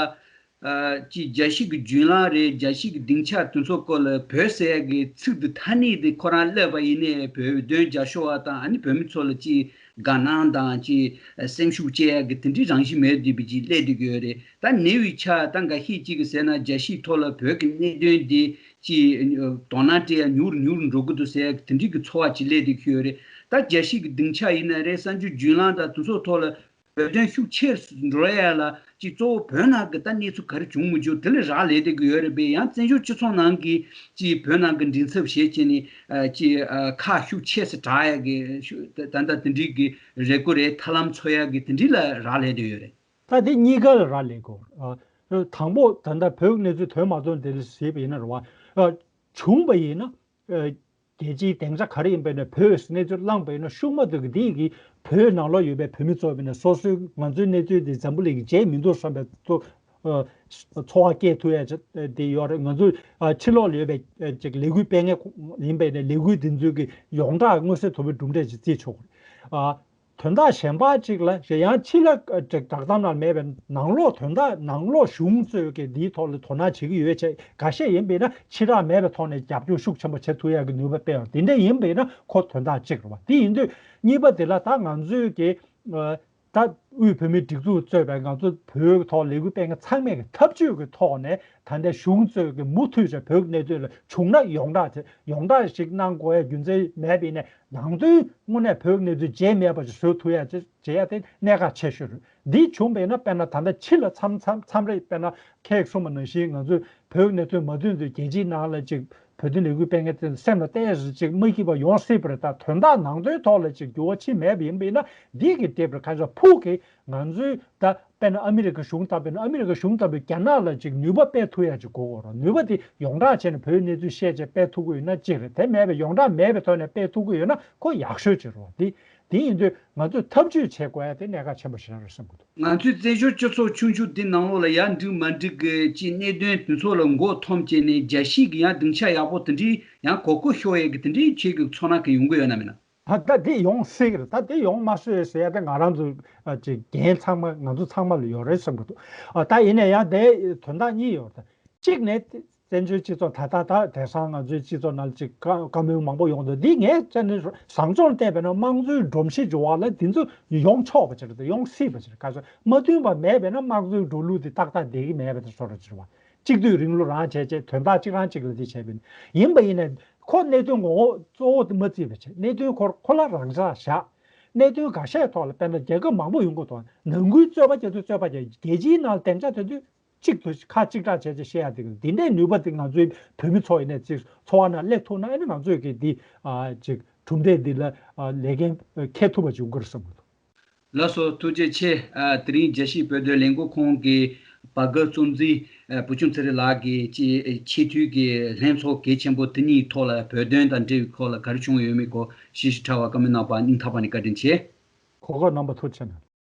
ཨ། ཅིག་རྒྱལ་སྤྱི་གི་བརྒྱུད་ལམ་རེད། རྒྱལ་སྤྱི་གི་སྡིངས་ཆ་དེ་ཚོ་སྐོར་ལ་བོད་ཟེར་ཡ་གི་ཚིག་འདི་ཐ་སྙད་འདི་ཁོ་རང་བསླབས་པ་ཡིན་ནའི། བོད་དོན་རྒྱབ་སྐྱོར་བ་དང་། ཨ་ནི་བོད་མི་ཚོ་ལ་ཅིག་དགའ་སྣང་དང་ཅིག་སེམས་ཤུགས་སྐྱེད་ཡ་གི་དེ་འདྲའི་རང་བཞིན་མེད་བསྡད་པའི་ཅིག་སླེབས་བསྡད་ཀྱི་ཡོད་རེད། ད་ཉེ་བའི་ཆར་ད་འགའ་ཤས་ཅིག་གིས་ཟེར་ན། རྒྱལ་སྤྱིའི་ཐོག་ལ་བོད་ཀྱི་གནད་དོན་འདི་ཅིག་དོ་སྣང་སྤྲད་ཡ་ཉུང་རུ་ཉུང་རུ་འགྲོ་གི་འདུག་ཟེར་ཡ་གི་དེ་འདྲའི་གི་ཚོར་བ་ཅིག་སླེབས་བསྡད་ཀྱི་ཡོད་རེད། ད་རྒྱལ་སྤྱི་གི་སྡིངས་ཆ་ཡིན་ན་རེད། གསར་འགྱུར་བརྒྱུད་ལམ་དང་དེ་ཚོ་ཐོག་ལ་བོད་དོན་ཤུགས་ཆེར་འགྲོ་ཡ་ལ་ཅིག་གཙོ་བོ་བོད་ནང་གི་ད་གནས་ཚུལ་ག་རེ་བྱུང་མི་བྱུང་དེ་ལ་རག་ལས་བསྡད་ཀྱི་ཡོད་རེད་པས། ཡང་བཙན་བྱོལ་སྤྱི་ཚོགས་ནང་གི་ཅིག་བོད་ནང་གི་མགྲིན་ཚབ་བྱེད་བྱས་ནས། ཨ། ཅིག་ཨ། ཁག་ཤུགས་ཆེ་ཙམ་དྲག་ཡ་གི་ཤུ་ད་ད་ལྟ་དེ་འདྲའི་གི་རེ་སྐུལ་རེད། ཐབས་ལམ་འཚོལ་ཡ་གི་དེ་འདྲའི་ལ་རག་ལས་བསྡད་ཡོད་རེད། ད་དེ་གཉིས་ཀ་ལ་རག་ལས་དགོས། ཨ། དང་པོ་ད་ལྟ་བོད་ཀྱི་གནས་ཚུལ་དོན་མ་ཐོན་དེ་ལ་གཟིགས་པ་ཡིན་ན་རེད་བ། ཨ། བྱུང་བ་ཡིན་ན། ཨ། རྒྱལ་སྤྱིའི་སྡིངས་ཆ་ག་རེ་ཡིན་པ་ཡིན་ན། བོད་གནས་ཚུལ་བླངས་པ་ཡིན་ན། ཤུགས་མ་ཐུག་གི་འདི་གིས་བོད་ནང་ལོགས་ཡོད་པའི་བོད་མི་ཚོ་བས་ན། སོ་སོའི་ང་ཚོའི་གནས་ཚུལ་འདི་འཛམ་བུ་གླིང་གིས་བརྗེད་མི་འདུག་བསམ་པའི་ཚོ། ཨ། ཚོར་བ་སྐྱེ་ཐུབ་ཡ་ཅིག་དེ་ཡོད་རེད། ང་ཚོ། ཨ། ཕྱི་ལོགས་ལ་ཡོད་པའི། ཨ། ཅིག་ལས་འགུལ་སྤེལ་མཁན་ཡིན་པ་ཡིན་ན། ལས་འགུལ་འདི་ཚོའི་གི་ཡོངས་གྲགས་མངོན་གསལ་དོད་པོའི་གྲུབ་འབྲས་ཅིག་བརྩི་ཆོག་གི་རེད། ཨ། དོན་དག་གཞན་པ་ཅིག་ལ་ཞེ། ཡང་ཕྱི་ལ་བསྒྲགས་གཏམ་ནང་མེད་པའི་ནང་ལོགས་དོན་དག། ནང་ལོགས་གཞུང་གཙོས་ཀྱི་འདིའི་ཐོག་ལ་དོ་སྣང་བྱེད་ཀྱི་ཡོད་ཅེས། འགའ་ཤས་ཡིན་པས་ན་ཕྱི་བསྒྲགས་མེད་པའི་ཐོག་ནས་རྒྱབ་སྐྱོར་ཤུགས་ཆེན་པོ་བྱེད་ཐུབ་ཡག་གི་ནུས་པ་སྤེལ་བ་དེ་འདྲ་ཡིན་པས་ན་ཁོ་དོན་དག་གཅིག་རེད་བ། དེ་ཡིན་དུས་གཉིས་པ་དེ་ལ་ད་ང་ཚོས་ཀྱི། ཨ། ད་དབུས་བོད་མིའི་སྒྲིག་འཛུགས་གཙོས་པའི་ང་ཚོ་བོད་ཐོག་ལས་འགུལ་སྤེལ་མཁན་ཚང་མས་ཀྱི་ཐབས་ཇུས་ཀྱི་ཐོག་ནས། ད་ལྟའི་གཞུང་གཙོས་ཀྱི་མུ་མཐུད་བྱས་བོད་ཀྱི་གནད་དོན་ལ་བྱུང་ན་ཡོངས་གྲགས་བྱས། ཡོངས་གྲགས་ཤིག་གནང་དགོས་ཡ་རྒྱུ་མཚན་མེད་པ་ཡིན་ནའི། ནང་དོན་དངོས་གནས་བོད་ཀྱི་གནས་ཚུལ་བརྗེད་མེད་པ་ཞིག་བཟོ་ཐུབ་ཡ་ཅིག་བྱེད་ཡ་དེ་གནད་འགག་ཆེ་ཤོས་རེད། འདི་བྱུང་བ་ཡིན་ན་དཔེར་ན་ད་ལྟ་ཕྱི་ལ་མཚམས་མཚམས་མཚམས་རེ་དཔེར་ན་ཁྱེད་གསུངས་པ་ནང་བཞིན་ང་ཚོས་བོད་ཀྱི་གནད་དོན་མ་ཐོན་དུས་རྒྱལ་སྤྱིའི་ནང་ལ་ཅིག་བོད་དོན་ལས་འགུལ་སྤེལ་མཁན་དེ་སེམས་ལ་ཏོག་ཙམ་ཅིག་མ་སྐྱིད་པ་ཡོང་སྲིད་པ་རེད། ད་དོན་དག་ནང་དོན་ཐོག་ལ་ཅིག་འགྱུར་བ་ཕྱིན་མེད་པ་ཡིན་པ་ཡིན་ན། འདི་གི་དེབ་རེ་ཁ་ཤས་ཕུགས་ཀྱི་ང་ཚོས་ད་དཔེར་ན་ཨ་མི་རི་ཀ་གཞུང་ལྟ་བུ་ཡིན་ན། ཨ་མི་རི་ཀ་གཞུང་ལྟ་བུས་རྒྱ་ནག་ལ་ཅིག་ནུས་པ་སྤེལ་ཐུབ་ཡ་ཅིག་དགོས་ཀྱི་རེད། ནུས་པ་དེ་ཡོངས་གྲགས་བྱས་ནས་བོད་གནས་ཚུལ་བཤད་བྱས་སྤེལ་ཐུབ་ཀྱི་ཡོད་ན་གཅིག་རེད། དེ་མེད་པའི་ཡོངས་གྲགས་མེད་པའི་ཐོག་ནས་སྤེལ་ཐུབ་ཀྱི་ཡོད་ན་ཁོ་ཡག་ཤོས་ཅིག་རེད་བ། དེ་དེ་ཡིན་དུས་ང་ཚོས་ཐབས་ཇུས་བྱེད་དགོས་ཡ་དེ་གནད་འགག་ཆེན་པོ་ཞིག་རེད་བསམ་གྱི་འདུག་ང་ཚོའི་བཙན་བྱོལ་སྤྱི་ཚོགས་ཆུང་ཆུང་འདི་ནང་ལོགས་ལ་ཡ་འགྲིག་མ་འགྲིག་གི་ཅིག་གནད་དོན་དེ་ཚོ་ལ་མགོ་འཐོམས་བྱས་ནས་རྒྱལ་སྤྱིའི་གི་ཡང་སྡིངས་ཆ་ཡག་པོ་དེ་འདྲའི་ཡང་གོ་སྐབས་ཤོར་ཡས་གི་དེ་འདྲའི་ཁྱེད་ཀྱི་ཚོར་སྣང་གི་ཡོང་གི་ཡོད་ན་མེད་ན། ད་ད་འདི་ཡོང་སྲིད་ཀྱི་རེད། ད་འདི་ཡོང་མ་སྲིད་ཟེར་ཡ་དེ་ང་རང་ཚོ་ཨ་ཅིག་འགན་ཚང་མ་ང་ཚོ་ཚང་མ་ལ་ཡོད་རེད་བསམ་གྱི་འདུག་ཨ་ད་ཡིན་ན་ཡང་དེ་དོན་དག་གཉིས་ཡོད་རེད། གཅིག་ནས་བཙན་བྱོལ་སྤྱི་ཚོགས་ད་ལྟ་ད་དེང་སང་ང་ཚོའི་སྤྱི་ཚོགས་ནང་ལ་ཅིག་བཀའ་བཀའ་མོལ་མང་པོ་ཡོང་འདུག་འདི་ངས་བཙན་བྱོལ་བཟང་ཕྱོགས་ལ་བལྟས་པ་ན་དམངས་གཙོའི་སྒྲོམ་གཞི་འཇོག་པ་ལ་འདི་ཚོ་ཡོང་ཆོག་པ་ཅིག་རེད། ད་ཡོང་སྲིད་པ་ཅིག་རེད། ག་ཚོད་མ་མཐུན་པ་མེད་པས་ན་དམངས་གཙོའི་འགྲོ་ལུགས་དེ་ཏག་ཏག་བསྡད་ཀྱི་མེད་པ་དེ་བཟོ་འདྲ་ཅིག་རེད་བ། གཅིག་སྡུད་རིང་ལུགས་རང་བྱས་བྱས་དོན་དག་གཅིག་རང་གཅིག་ལ་དེ་བྱས་པ་ཡིན་ན། ཡིན་པ་ཡིན་ནའི་ཁོ་གནད་དོན་ངོ་བོ་གཙོ་བོ་དེ་མ་བརྩིས་པ་བྱས། གནད་དོན་ཁོ་ཁོ་ལ་རང་འཇགས་བཞག་གནད་དོན་འགའ་ཤས་ཐོག་ལ་དཔེར་ན་རྒྱལ་ཁབ་མང་པོ་ཡོང་གི་འདུག་ནང་ཁུལ་རྩོད་པ་བྱེད་དུས་རྩོད་པ་བྱེད། རྒྱལ་སྤྱིའི་ནང་ལ་བདེ་འཇགས་དེ་དུས་གཅིག་ཏུ་ཁ་གཅིག་གྲགས་བྱས་བྱས་བཤད་ཡ་དེ་འདི་འདྲའི་ནུས་པ་དེ་ང་ཚོའི་བོད་མི་ཚོ་ཡིན་ནའི་ཅིག་འཚོ་བ་ནང་སླེབས་ཐུབ་ན་ཨ་ནི་ང་ཚོས་ཀྱི་འདི་ཨ་ཅིག་གྲུབ་འབྲས་འདི་ལ་ཨ་ལས་འགན་འཁྱེར་ཐུབ་པ་བྱུང་གི་རེད་བསམ་གི་འདུག་ལགས་སོ། ཐུགས་རྗེ་ཆེ། ཨ་དེ་རིང་རྒྱལ་སྤྱིའི་བོད་དོན་ལས་འགུལ་ཁང་གི་བར་བརྒལ་གཙོ་འཛིན་ཨ་བུ་ཆུང་ཚེ་རིང་ལགས་ཀྱིས་ཅིག་ཆེས་མཐོའི་གི་ལྷན་ཚོགས་གལ་ཆེན་པོ་དེ་གཉིས་ཐོག་ལ་བོད་དོན་དང་འབྲེལ་བའི་སྐོར་ལ་ག་རེ་བྱུང་ཡོད་མེད་སྐོར་ཞིབ་ཞིབ་ཕྲ་བ་བཀའ་མོལ་གནང་བར་སྙིང་ཐག་པ་ནས་བཀའ་དྲིན་ཆེ། གོ་སྐབས་གནང་བར་ཐུགས་རྗེ་ཆེ་གནང་།